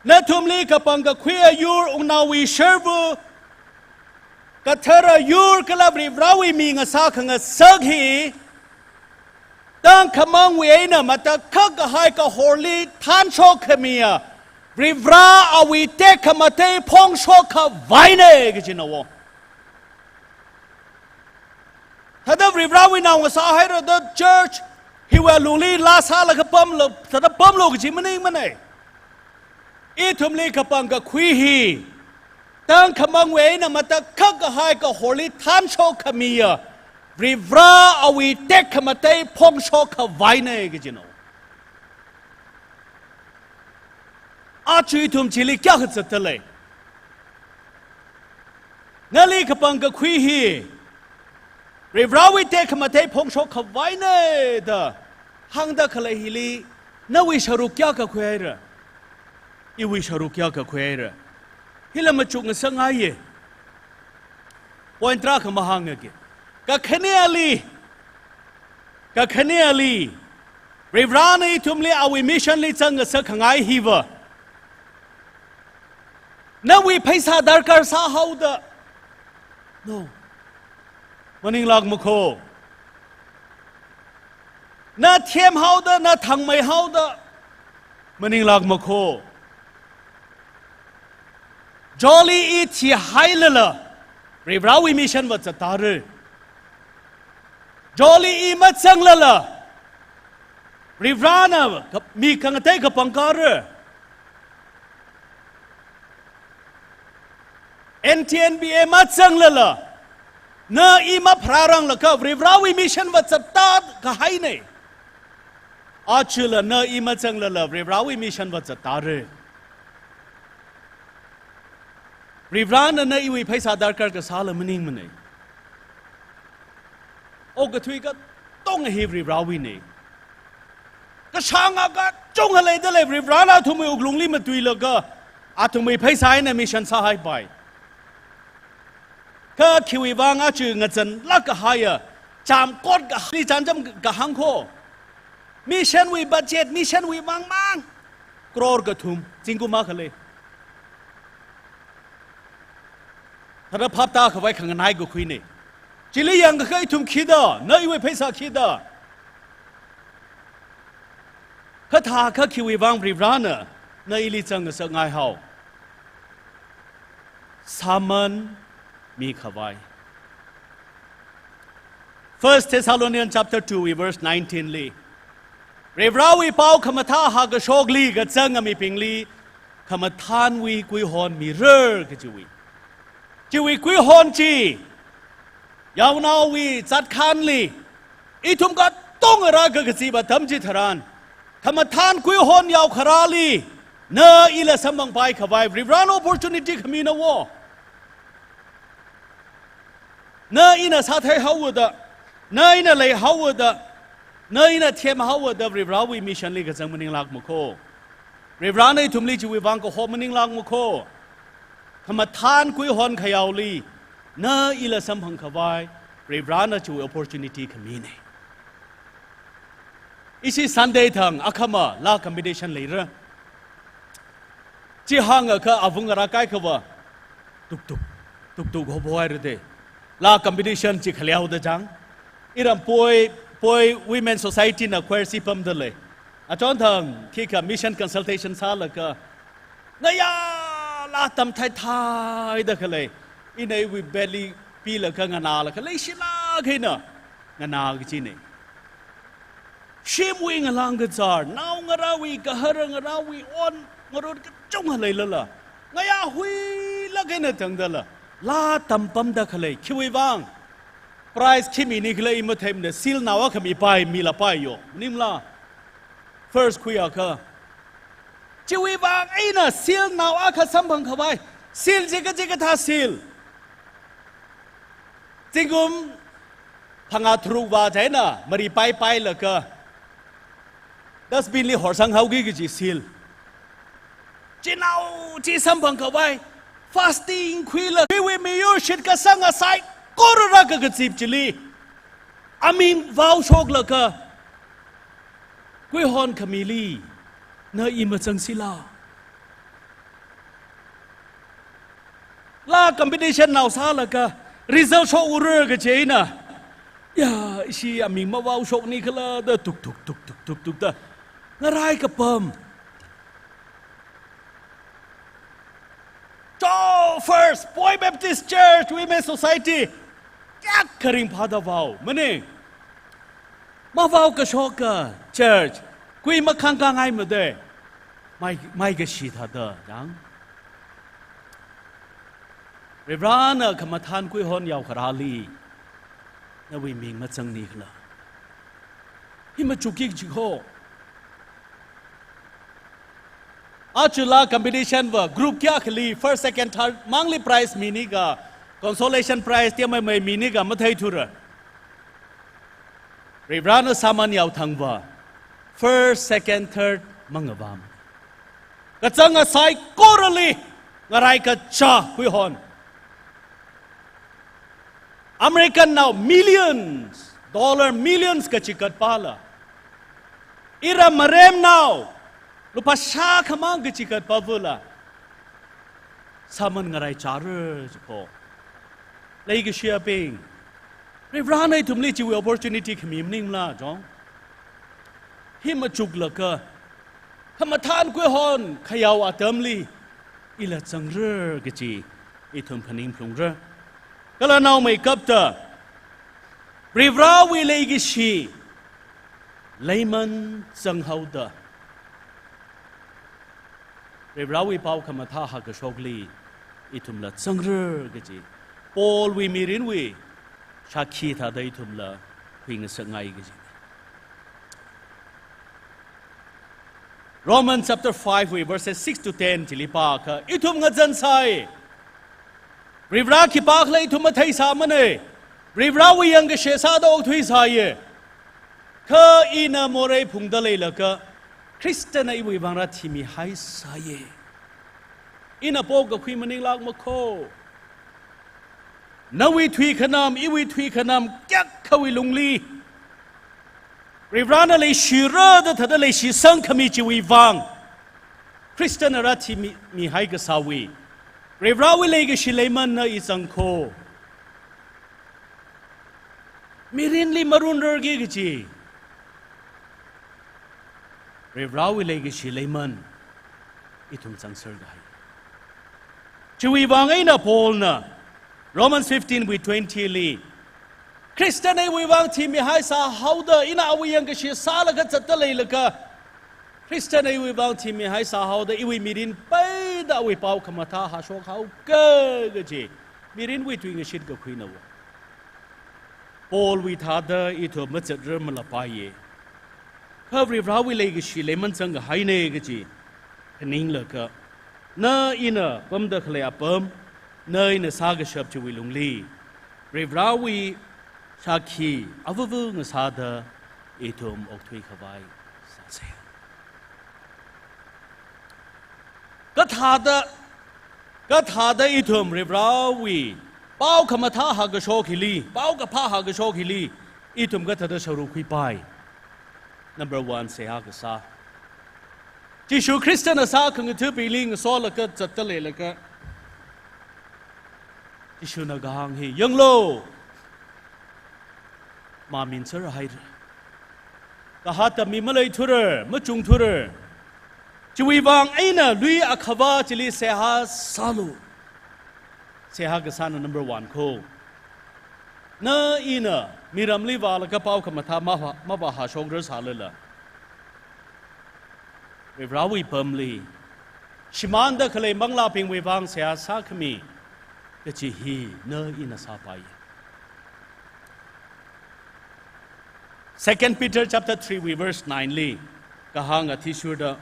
Nathumli kapangkakhuiya yur, wungnaowui sharva, kathara yur kala Varivarāwui mi ngasā khangasak hi, tangkhamangwui eina matakhak kahai kahorli thanshokkhamiya, Varivarā awui tekhamatei phongshok khavaina kajina wo. Thāda Varivarāwui nao ngasāhaira da church hiwui alungli laa sālaga pamlu, thāda pamlu kaji maningmana. Ithumli kapangkakhui hi, tangkhamangwui eina matakhak kahai kahorli thanshok khamiya Varivara awui tekhamatei phongshok khavaina kajina. Aja ithum chili kayākha zatdalei? Nali kapangkakhui hi Varivarawui tekhamatei phongshok khavaina da hāngda khalei hili nawui sharuk kayākha khuihaira? Iwui sharuk kayākha khuihaira? Hila machukngasakngaiya. Point tarākha mahāngngaki. Kakhaneli, kakhaneli, Varivarana ithumli awui mission li zangngasak khangai hiva nawui pheisā darkar sāhaoda? No. Maninglākma kho. Na themhaoda, na thangmeihaoda? Maninglākma kho. Jolly i thihailala, Varivarawui mission va zattāra. Jolly i mazanglala, Varivarana ka-, mi khangatei kapangkara. N T N B A mazanglala, na i mapharāranglakha Varivarawui mission va zattā kahaina. Ajala na i mazanglala Varivarawui mission va zattāra. Varivarana na iwui pheisā darkar kasāla maningmana. Okathui katonga hi Varivarawuina. Kashānga kachungkha leidalei, Varivarana athumwui wuklungli matuilaga athumwui pheisā eina mission sāhaipai. Kha khiwuivang aja ngazanlāk kahaiya chām kot kahai chānjam kahāng kho? Mission wui budget, mission wui vangmang crore kathum, zingkum akha lei. Thāda phaptākhavai khanganai kakhuina. Chili yangkakha ithum khida, na iwui pheisā khida? Kathākha khiwuivang Varivarana na ili zangngasakngaihao? Sāman mikhavai. First Thessalonians chapter two wui verse nineteen li, Varivarawui pao khamathā hākashokli kazanga mibingli khamathānwui kuihon mira kajiwui. Chiwui kuihon chi, yaonaowui zatkhanli, ithum katonga rākakazip atam chitharan, khamathān kuihon yaokharāli na ila samphangpai khavai Varivarana opportunity khamina wo. Na ina sātheihaoda, na ina leihaoda, na ina themhaoda Varivarawui mission li kazang maninglākma kho. Varivarana ithumli chiwuivang kaho maninglākma kho. Khamathān kuihon khayaoli na ila samphang khavai Varivarana chiwui opportunity khamina. Ishi Sunday thang akhama laa competition leira. Chi hāngakha avung ngarā kaikhava tuk tuk, tuk tuk hobo haira de. Laa competition chi khaleoda chang. Iram Poi, Poi Women Society na choir sipamda lei. Achon thang khikha mission consultation sālaga, ngayā laa tamthaithaida khalei, ina iwui belly pilaga nganālaga leishilāk eina nganā kachina. Shimwui ngalāng kazār, naongarāwui, gahara ngarāwui on ngarut kachungkha leilala, ngayā huilāk eina tangdala laa tampamda khalei, khiwuivang? Prize khi mini khala i matheimana, seal nao akha mipai, milapai yo. Maningmala? First khuiakha. Chiwuivang eina seal nao akha samphang khavai. Seal chi kachi kathā seal? Zingkum phangā tharuk vā chieina mari paipailaga dustbin li horsanghaoki kaji seal. Chinao chi samphang khavai, fasting khuilaga, khiwui miyur shitkasanga saikora rākakazip chili aming vaoshoklaga kuihon khamili na i mazangsila? Laa competition nao sālaga result shokura kaji eina, ya, ishi aming mavaoshokni khala da tuk tuk tuk tuk tuk tuk da ngarai kapam. Cho First Poi Baptist Church Women Society kayākha ringphāda vao maning. Mavaokashoka church, kui makhangkāngaimada, mai, maikashi thāda chang. Varivarana khamathān khuihon yaokharāli nawui ming mazangni khala? Hi machukki jikho. Ajala competition va group kayākhali first, second, third mangli prize minika, consolation prize tiamai mai minika matheithura. Varivarana sāman yaothangva first, second, third mangavām. Kachanga saikorali ngarai kachā khuihon. American nao millions, dollar millions kachigatpala, iram maremnao lupā shākhamang kachigatpavula sāman ngarai chāra jikho. Leikashiyabing, Varivarana ithumli chiwui opportunity khami maningla jong, hi machuklaga khamathān khuihon khayao atamli ila zangra kaji ithum phaning phalungra. Kala naomeikapta Varivarawui leikashi leiman zanghaoda Varivarawui pao khamathā hākashokli ithumla zangra kaji Paulwui mirinwui shākhi thāda ithumla khuingasakngai kaji. Romans chapter five wui verses six to ten chili pākha ithum ngachansai. Varivara khipākhala ithum matheisāmana. Varivarawui yangkashe sāda okthuisāya. Kha ina morei phungda leilaga Khristana iwui vang rāthimihaisāya. Ina pokakhui maninglākmakho. Nawui thuikhanam, iwui thuikhanam kayākhawui lungli Varivarana leishira da thāda leishisangkhami chiwui vang Khristana rāthimi, mihai kasāwui Varivarawui leikashi leimanna i zangkho. Mirinli marunrarki kaji Varivarawui leikashi leiman ithum zangserkahai. Chiwui vang eina Paulna Romans fifteen wui twenty li, Khristana iwui vang thimihaisāhaoda, ina awui yangkashe sālaga zatda leilaga, Khristana iwui vang thimihaisāhaoda, iwui mirin peida awui pao khamathā hāshokhaoka kaji mirinwui tuingashit kakhuinao. Paulwui thāda ithum mazatra malapāya. Kha Varivarawui leikashi leiman zangkahaina kaji phaninglaga, na ina pamda khalei apam, na ina sākashap chiwui lungli Varivarawui shākhi avāva ngasāda ithum okthuikhavai sāsa. Kathāda, kathāda ithum Varivarawui pao khamathā hākashok hili, paokaphā hākashok hili ithum kathāda sharuk khuipai? Number one, seihā kasā. Jishu Khristana sākhangathabingli ngasolaga zatda leilaga, Jishuna kahāng hi, yanglu, maminser haira. Kahata mi maleithura, machungthura. Chiwui vang eina lui akhava chili seihā sālu. Seihā kasāna number one kho. Na ina miramli vālaga pao khamathā mavā, mavāhāshokrar sālala, Varivarawui pamli shimānda khalei manglābingwui vang seihā sākhami kaji hi na ina sāpai. Second Peter chapter three wui verse nine li kahāng athishurda,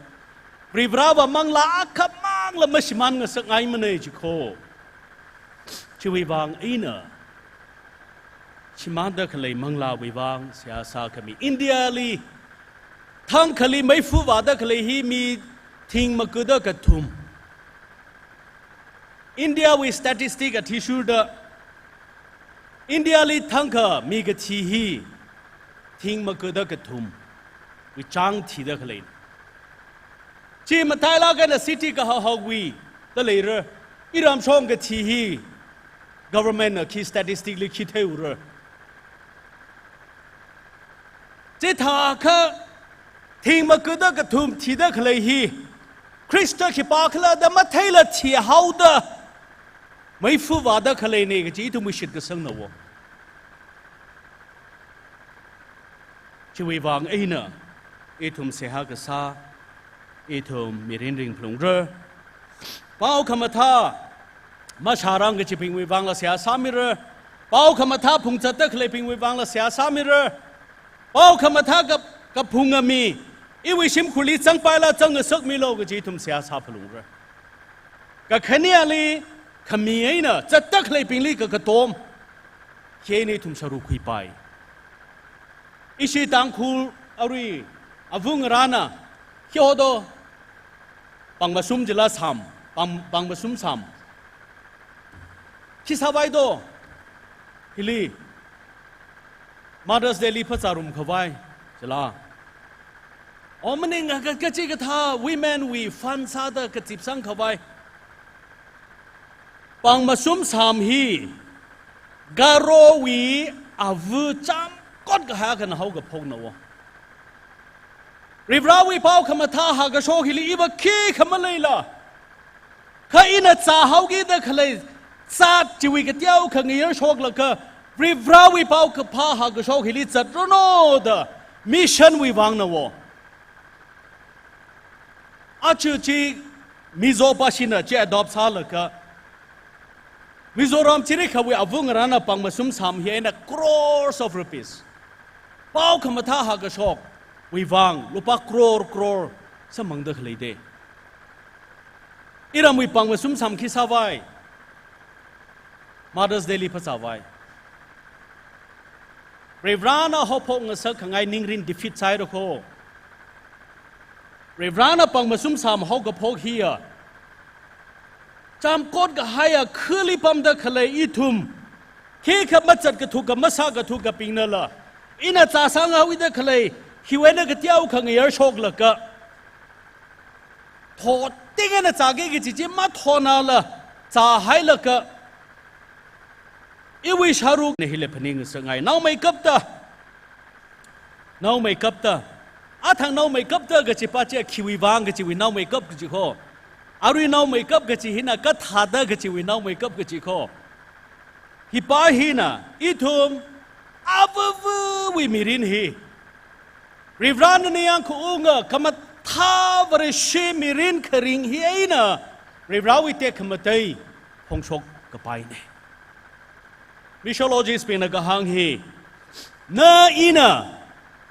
Varivarava manglā akhamangla mashimān ngasakngaimana jikho. Chiwui vang eina shimānda khalei manglāwui vang seihā sākhami. India li thangkhali meifa vāda khalei hi mi thing makuda kathum. India wui statistic athishurda, India li thangkha mi kathi hi thing makuda kathum wui chāng thida khalei. Chi matailāk eina city kahak hakwui da leira. Iramshong kathi hi government na khi statistic li khi theiura. Chithākha thing makuda kathum thida khalei hi Khrista khipākhala da matheila thihaoda meifa vāda khaleina kaji ithumwui shitkasangnao. Chiwui vang eina ithum seihā kasā, ithum mirin ringphalungra. Pao khamathā mashārang kachibingwui vangla seihā sāmira. Pao khamathā phungzatda khaleibingwui vangla seihā sāmira. Pao khamathā ka, kaphunga mi, iwui shimkhurli zangpaila zangngasakmilu kaji ithum seihā sāphalungra. Kakhaneli khami eina zatda khaleibingli kakatom, khi eina ithum sāruk khuipai. Ishi Tangkhul arui ava ngarāna, khi hodo, pangmashum jila sham, pang, pangmashum sham. Khi sāvai do, hili Mother's Day li phazārum khavai jila. O maning ka, kachikathā women wui fund sāda kazipsang khavai. Pangmashum sham hi Garowui ava chāmkot kahai akhana haokaphokna wo. Varivarāwui pao khamathā hākashok hili iva khikha maleila, kha ina zāhaokida khalei zat chiwui kateokha ngayarshoklaga, Varivarāwui pao kaphā hākashok hili zatranu da mission wui vangna wo. Aja chi Mizo pashina chi adopt sālaga, Mizoram chirikhawui ava ngarāna pangmashum sham hi eina crores of rupees, pao khamathā hākashokwui vang lupā crore crore samphangda khalei de. Iramwui pangmashum sham khi sāvai? Mother's Day li phazāvai. Varivarāna haophok ngasak khangai ningrin defeat sāhaira kho. Varivarāna pangmashum sham haokaphok hiya, chāmkot kahaiya khali pamda khalei ithum, khikha mazat kathuka, masā kathuka bingnala, ina zāsang haoda khalei hiwui eina kateokha ngayarshoklaga, thoting eina zāki kaji chi mathonala, zāhailaga, iwui sārukna hili phaningngasakngai. Naomeikapta, naomeikapta, athang naomeikapta kaji pa chi khiwui vang kajiwui naomeikap kaji kho. Arui naomeikap kaji hina kathāda kajiwui naomeikap kaji kho. Hi pa hina ithum avavawui mirin hi, Varivarāna ningyāng khaunga khamathā Vareshi mirin kharing hi eina Varivarāwui tekhamatei phongshok kapaina. Missiologist bingna kahāng hi, na ina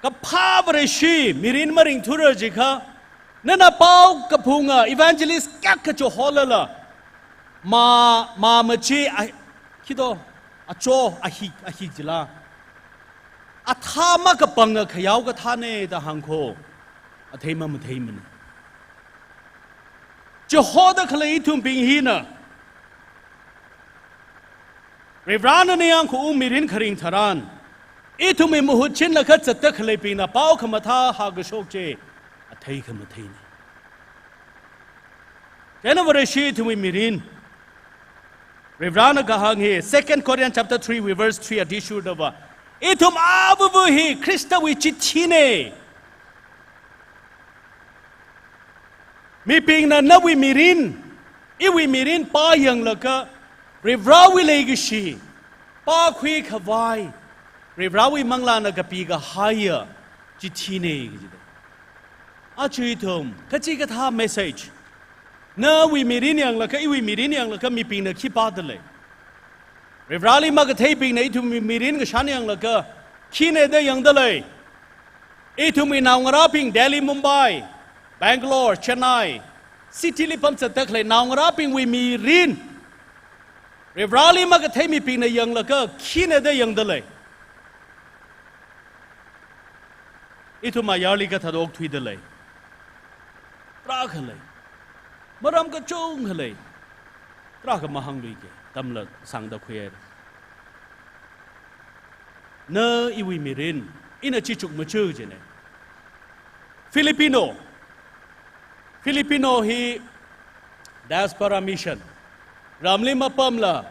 kaphā Vareshi mirin maringthura jikha, nana pao kaphunga evangelist kayākha chiholala, mā, mā machi a, khi do, acho, ahik, ahik jila, athā makapanga khayao kathāna da hāng kho, athei mamatheimana. Chihoda khalei ithumbing hina, Varivarāna ningyāng khaung mirin kharing tharan, ithumwui mahut chinlaga zatda khaleibingna pao khamathā hākashok chi athei khamatheina. Chieina Vareshi ithumwui mirin, Varivarāna kahāng hi, Second Corinthians chapter three wui verse three athishurdava, ithum avava hi Khristawui chithina. Mibingna nawui mirin, iwui mirin pāyanglaga, Varivarāwui leikashi pākhui khavai, Varivarāwui manglāna kapikahaiya chithina kajida. Aja ithum kachikathā message, nawui mirin yanglaga, iwui mirin yanglaga mibingna khi pādalei? Varivarāli makatheibingna ithumwui mirin kashan yanglaga khina da yangdalei? Ithumwui naongarābing Delhi, Mumbai, Bangalore, Chennai, city li pamzatda khalei naongarābingwui mirin, Varivarāli makathei mibingna yanglaga khina da yangdalei? Ithum ayarli kathāda okthuidalei? Tarākha lei. Maram kachungkha lei. Tarākha mahāngluike, tamla sāngda khuihaira. Na iwui mirin, ina chi chukmajā jina. Filipino. Filipino hi diaspora mission, ramli mapamla,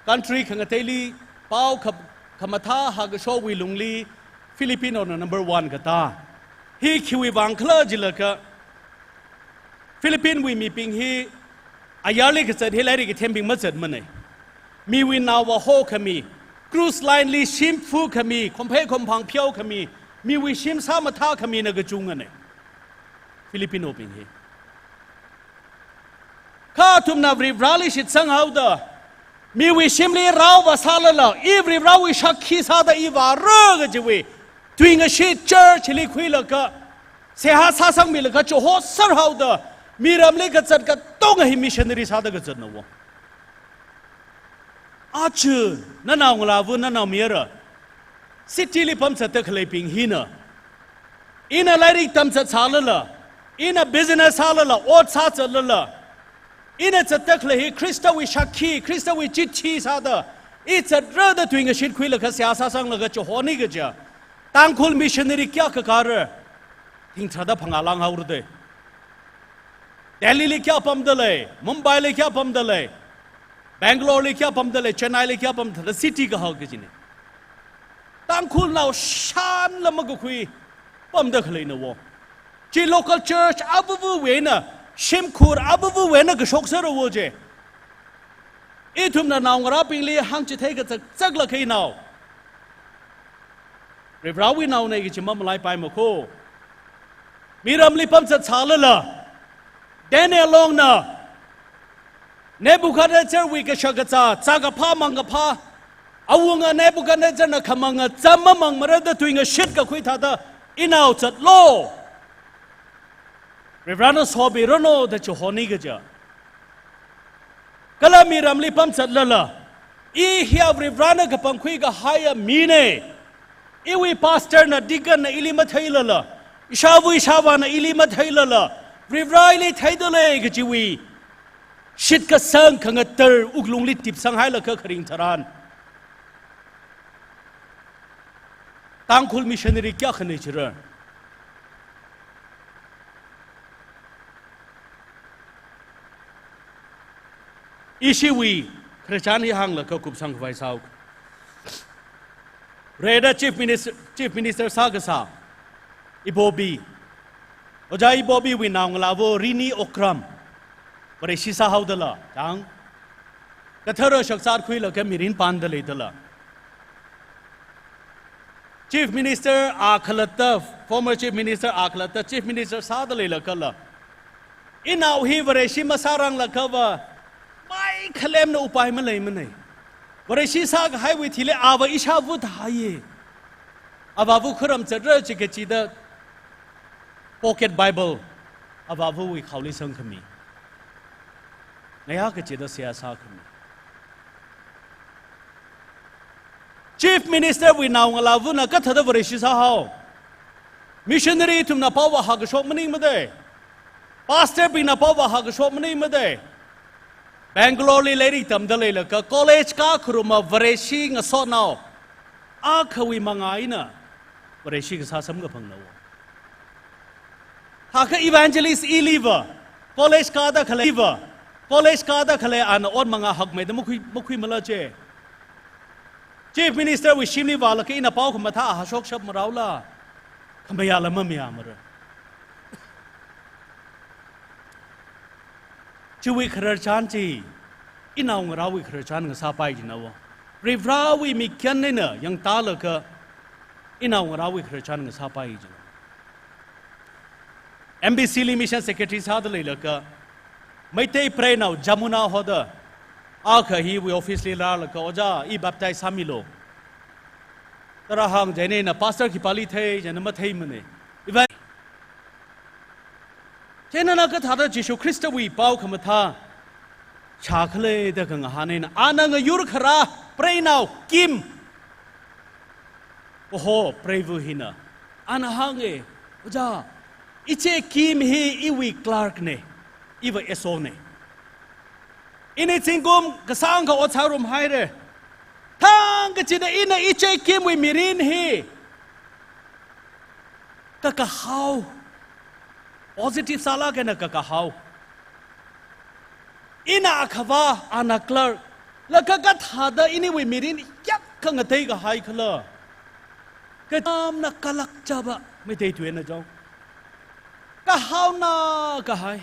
country khangateili pao kha-, khamathā hākashowui lungli Filipino na number one katā. Hi khiwui vang khala jilaga, Philippine wui mibing hi ayarli kazat hi lairik kathembing mazatmana. Miwui naova hokhami, cruise line li shim phukhami, khomphei khomphang pheokhami, miwui shim sā mathākhamina kachungana Filipino bing hi. Kha athumna Varivarāli shitsang haoda, Miwui shimli rao vāsālala, i Varivarawui shākhi sāda i vāra kajiwui tuingashit church li khuilaga, seihā sāsangmilaga chihoserhaoda, miramli kazat katonga hi missionary sāda kazatna wo. Aja, nanao ngalāva, nanao mayara, city li pamzatda khaleibing hina, ina lairik tamzat sālala, ina business sālala, ot sāzatlala, ina zatda khalei hi Khristawui shākhi, Khristawui chithi sāda, i zatra da tuingashit khuilaga seihā sāsanglaga chihoni kaja, Tangkhul missionary kayākha kāra, thingthāda phangā lānghaora de. Delhi li kayā pamda lei, Mumbai li kayā pamda lei, Bangalore li kayā pamda lei, Chennai li kayā pamda lei, city kahak kajina. Tangkhulnao shānla makakhui pamda khaleina wo. Chi local church avāvawui eina, shimkhur avāvawui eina kashok sāra wo je. Ithumna naongarābingli hāngchithei kazakzak lakheinao, Varivarawui naona kaji mamalaipaimako. Miramli pamzat sālala, Daniel longna Nebuchadnezzarwui kashakazā, zākaphā mangkaphā, awunga Nebuchadnezzarna khamanga zam mamangmara da tuingashit kakhui thāda, inao zatlo, Varivarana sobiranu da chihoni kaja. Kala miramli pamzatlala, i hiya Varivarana kapangkhui kahaiya mina, iwui pastor na, deacon na ili matheilala, ishāva ishāvāna ili matheilala, Varivara ili theida lei kajiwui shitkasang khangatar wuklungli tipsanghailaga kharing tharan, Tangkhul missionary kayākhana chira. Ishiwui khararchan hi hānglaga kupsang khavai sāhaoka. Rida Chief Minister, Chief Minister sākasā Ibobi, Ojā Ibobiwui naongalāva Rini Okram, Vareshi sāhaodala, chang, kathara shakzat khuilaga mirin panda leidala, Chief Minister akhalatta, former Chief Minister akhalatta Chief Minister sāda leilagala, inao hi Vareshi masāranglagava, mai khalemna upai maleimana. Vareshi sākahaiwui thili ava ishāva thāhaiya. Avāva khuram zatra chi kachida pocket Bible avāvawui khaoli sangkhami, ngayā kachida seihā sākhami. Chief Minister wui naongalāvana kathāda Vareshi sāhao? Missionary ithumna pao vāhākashok maningmada. Pastor bingna pao vāhākashok maningmada. Bangalore li lairik tamda leilaga college kākharuma Vareshi ngasotnao akhawui mangā eina Vareshi kasā samkaphangna wo. Thākha evangelist iliva, college kāda khaleiva, college kāda khalei ana ot mangā hakmeida makhui, makhuimala je. Chief Minister wui shimli vālaga ina pao khamathā hāshokshap maraola, khamayāla mamayāmara. Chiwui khararchan chi, inaongarāwui khararchan ngasāpai jina wo. Varivarawui mikyan eina yangtālaga, inaongarāwui khararchan ngasāpai jina. M B C li Mission Secretary sāda leilaga, Meitei preinao Jamuna hoda, akha hiwui office li rālaga, Ojā, i baptize sāmilu. Tara hāng, chieina pastor khipāli thei, chieina matheimana. Iva, chieina na kathāda Jishu Khristawui pao khamathā shākhala da khangahān eina, ana ngayur kharā preinao Kim, oho, preiva hina, ana hānga, Ojā, iche Kim hi iwui clerk na, iva S O na. Ini zingkum kasāngkha ot sārum haira. Thangkachida ina iche Kimwui mirin hi kakahao, positive sālaga eina kakahao. Ina akhavā, ana clerk, laga kathāda iniwui mirin kayākha ngateikahai khala. Katamna kalak chaba, Meitei tuina jong, kahaona kahai.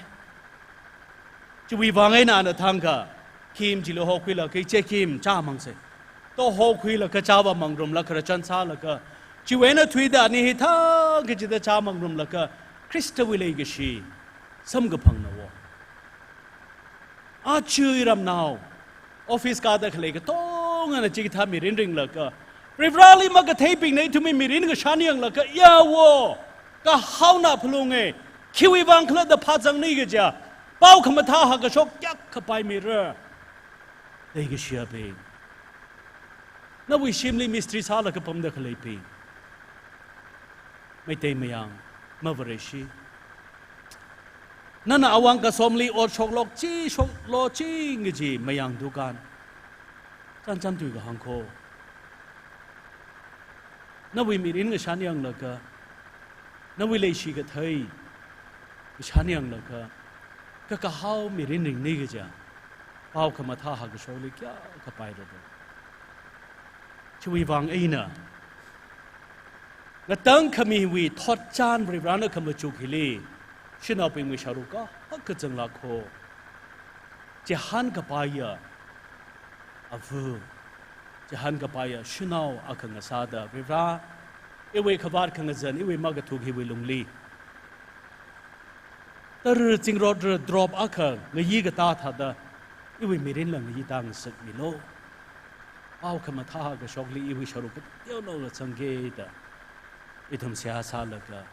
Chiwui vang eina ana thangkha Kim chili hokhuilaga, iche Kim chāmangsa. To hokhuilaga chāvā mangrumlaga khararchan sālaga, chiwui eina thuida ani hi thangkachida chāmangrumlaga, Khristawui leikashi samkaphangna wo. Aja iramnao, office kāda khalei katongana chikathā mirin ringlaga, Varivarāli makatheibingna ithumwui mirin kashan yanglaga, yawo, kahaona phalunge, khiwui vang khala da phāzangni kaja, pao khamathā hākashok kayākha paimira. Leikashiyabing, nawui shimli mistri sālaga pamda khaleibing, Meitei Mayang, mavareshi. Nana awang kasomli ot shoklok chi, shoklo chi ngaji mayang dukan. Chānchām tui kahāng kho. Nawui mirin kashan yanglaga, nawui leishi kathei kashan yanglaga, kakahao mirin ringni kaja, pao khamathā hākashokli kayākha paira do. Chiwui vang eina, ngatangkhamiwui thotchan Varivarāna khamachuk hili, shanaobingwui sharuk kahak kazanglāk kho. Chihān kapaiya ava, chihān kapaiya shanao akha ngasāda, Varivarā, iwui khavāt khangazan, iwui makathuk hiwui lungli, tara zingrot ra drop akha ngayi katā thāda, iwui mirinla ngayi tāngasakmilu. Pao khamathā hākashokli iwui sharuk kateonao zangki da ithum seihā sālaga,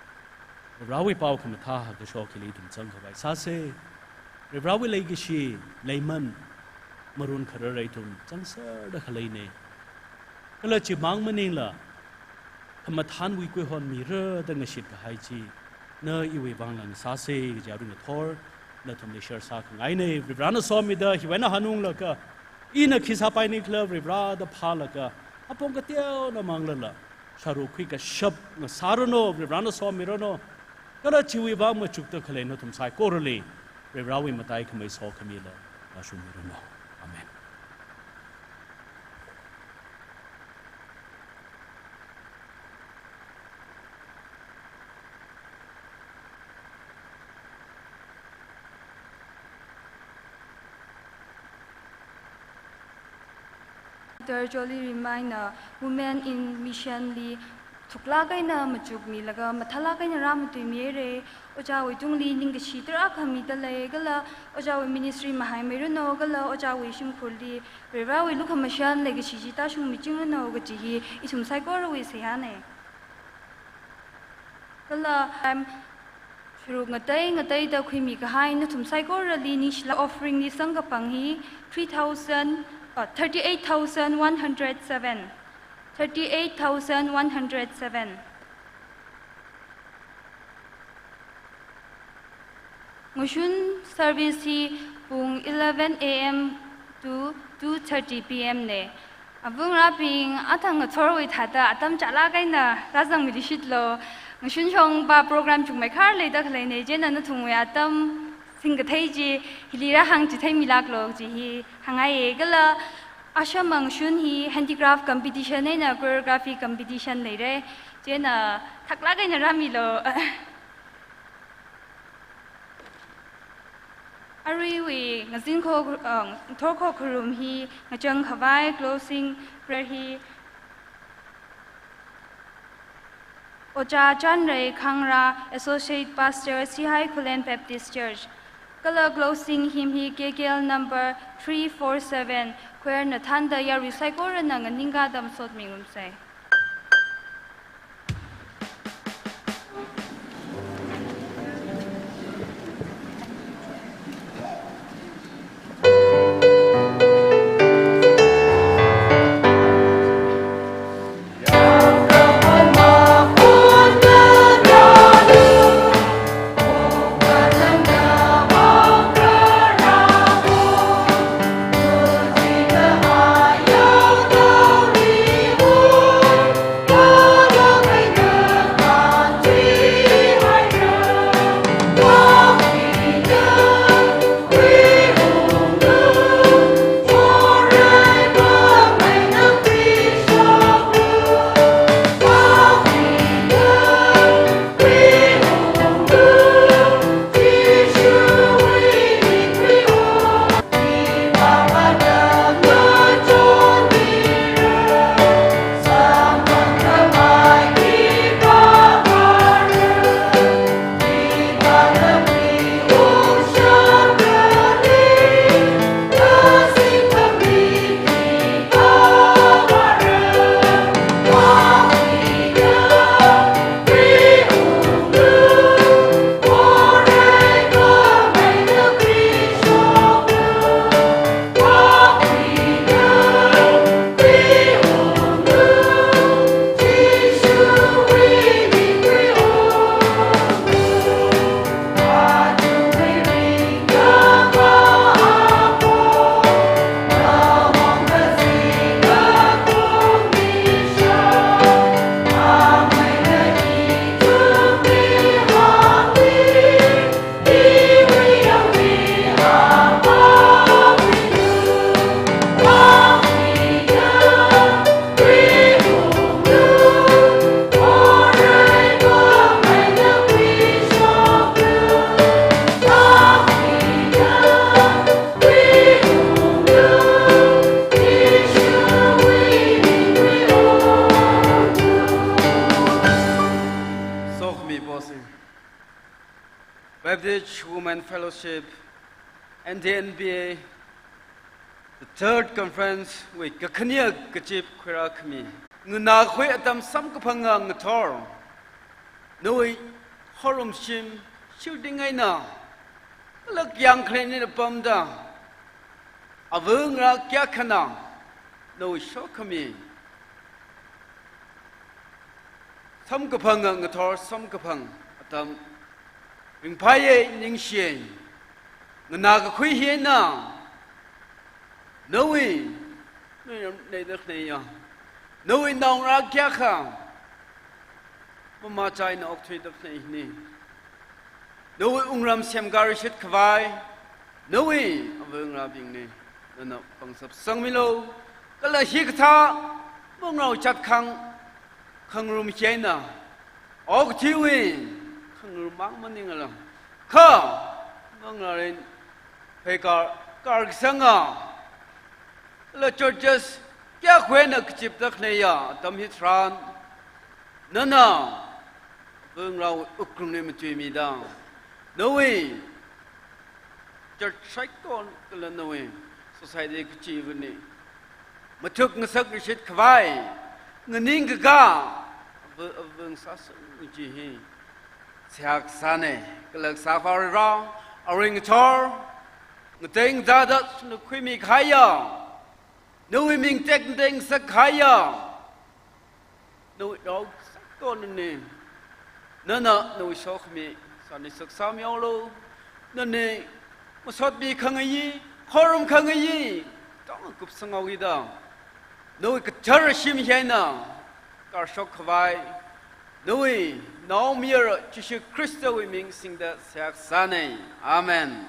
Varivarāwui pao khamathā hākashok hili ithum zangkhavai sāsa. Varivarāwui leikashi, leiman, marun kharara ithum zangserda khaleina. Kala chimang maningla, khamathānwui kuihon mira da ngashit kahai chi, na iwui vangla ngasāsa kaja arui ngathor nathumli share sākhangaina. Varivarāna somida, hiwui eina hanunglaga, ina khi sāpaini khala Varivarā da phālaga, apong kateonao manglala, sharuk khuikashap ngasāranu, Varivarāna somiranu. Kala chiwui vang machukda khalei nathum saikorali Varivarāwui mataikhamei sokhamila ngashumiranu. Amen. Doctor Jolly Rimai na Women in Mission li thuklāk eina machukmilaga, mathālāk eina rāmatuimira. Ojāwui tungli ningkashi tarākha midalei, kala ojāwui ministry mahaimiranu, kala ojāwui shimkhurli Varivarāwui lukhamashan leikashi chi tāshungmichingranu kaji hi ithum saikorawui seihāna. Kala, um, sharuk ngatei ngateida khuimi kahai nathum saikorali ningshila offering li samkaphang hi three thousand, uh, thirty-eight thousand one hundred seven. Thirty-eight thousand one hundred seven. Ngashun service hi pung eleven A M to two thirty P M na. Avungrābing, athang ngathorwui thāda atam chālāk eina rāzangmilishitlu. Ngashun shongpa program chungmeikhar leida khaleina, chieina nathumwui atam singkathei chi hili rāhāngchitheimilāklu kaji hi hāngngaiya. Kala asham ngashun hi handicraft competition eina choreography competition leira. Chieina thaklāk eina rāmilu. Aruiwui ngazin kho, uh, ngathor khokharum hi ngachangkhavai closing prayer hi Ojā Chanrei Khangra, Associate Pastor, Sihai Khullen Baptist Church. Kala closing hymn hi K K L number three four seven, choir na thānda yarui saikorana nganingkada masotmingarumsa. Fellowship, N D N B A, the third conference wui kakhane kazip khuirākhami. Nganākhui atam samkaphanga ngathor, nawui khorumshim shilding eina, kala kayāng khalei eina pamda, ava ngarā kayākhana nawui sokhami. Samkaphanga ngathor samkaphang atam, ringphāya, ningshiya. Nganākakhui hina, nawui, nawui ram leida khaneiya, nawui naongarā kayākha mamachai eina okthuida khanei hina. Nawui wungram semkā rishit khavai, nawui ava ngarābingna, nana pangshap sangmilu, kala hikathā mangarao chatkhang khangarum hi eina, okathuiwui khangarum mang maningla, kha mangarārin pheikar, kar kasanga, kala churches kayākha eina kazipda khaneiya atam hitharan, nana ava ngarāwui wuklungli matuimida, nawui church saikora kala nawui society kachivali mathuk ngasak rishit khavai, nganingkakā ava, ava ngasāsang kaji hi seihā kasāna. Kala Kasā Akhava Vare, arui ngathor ngatei ngatāda suna khuimi kahaiya, nawui ming tekmatei ngasak kahaiya, nawui rao saikora nana, nana nawui sokhami sāni saksā mihaolu. Nana masotmi khangayi, khorum khangayi, tong kupsanghaokida, nawui kathara shim hi eina karshok khavai, nawui naomayara Jishu Khristawui ming singda seihā kasāna. Amen.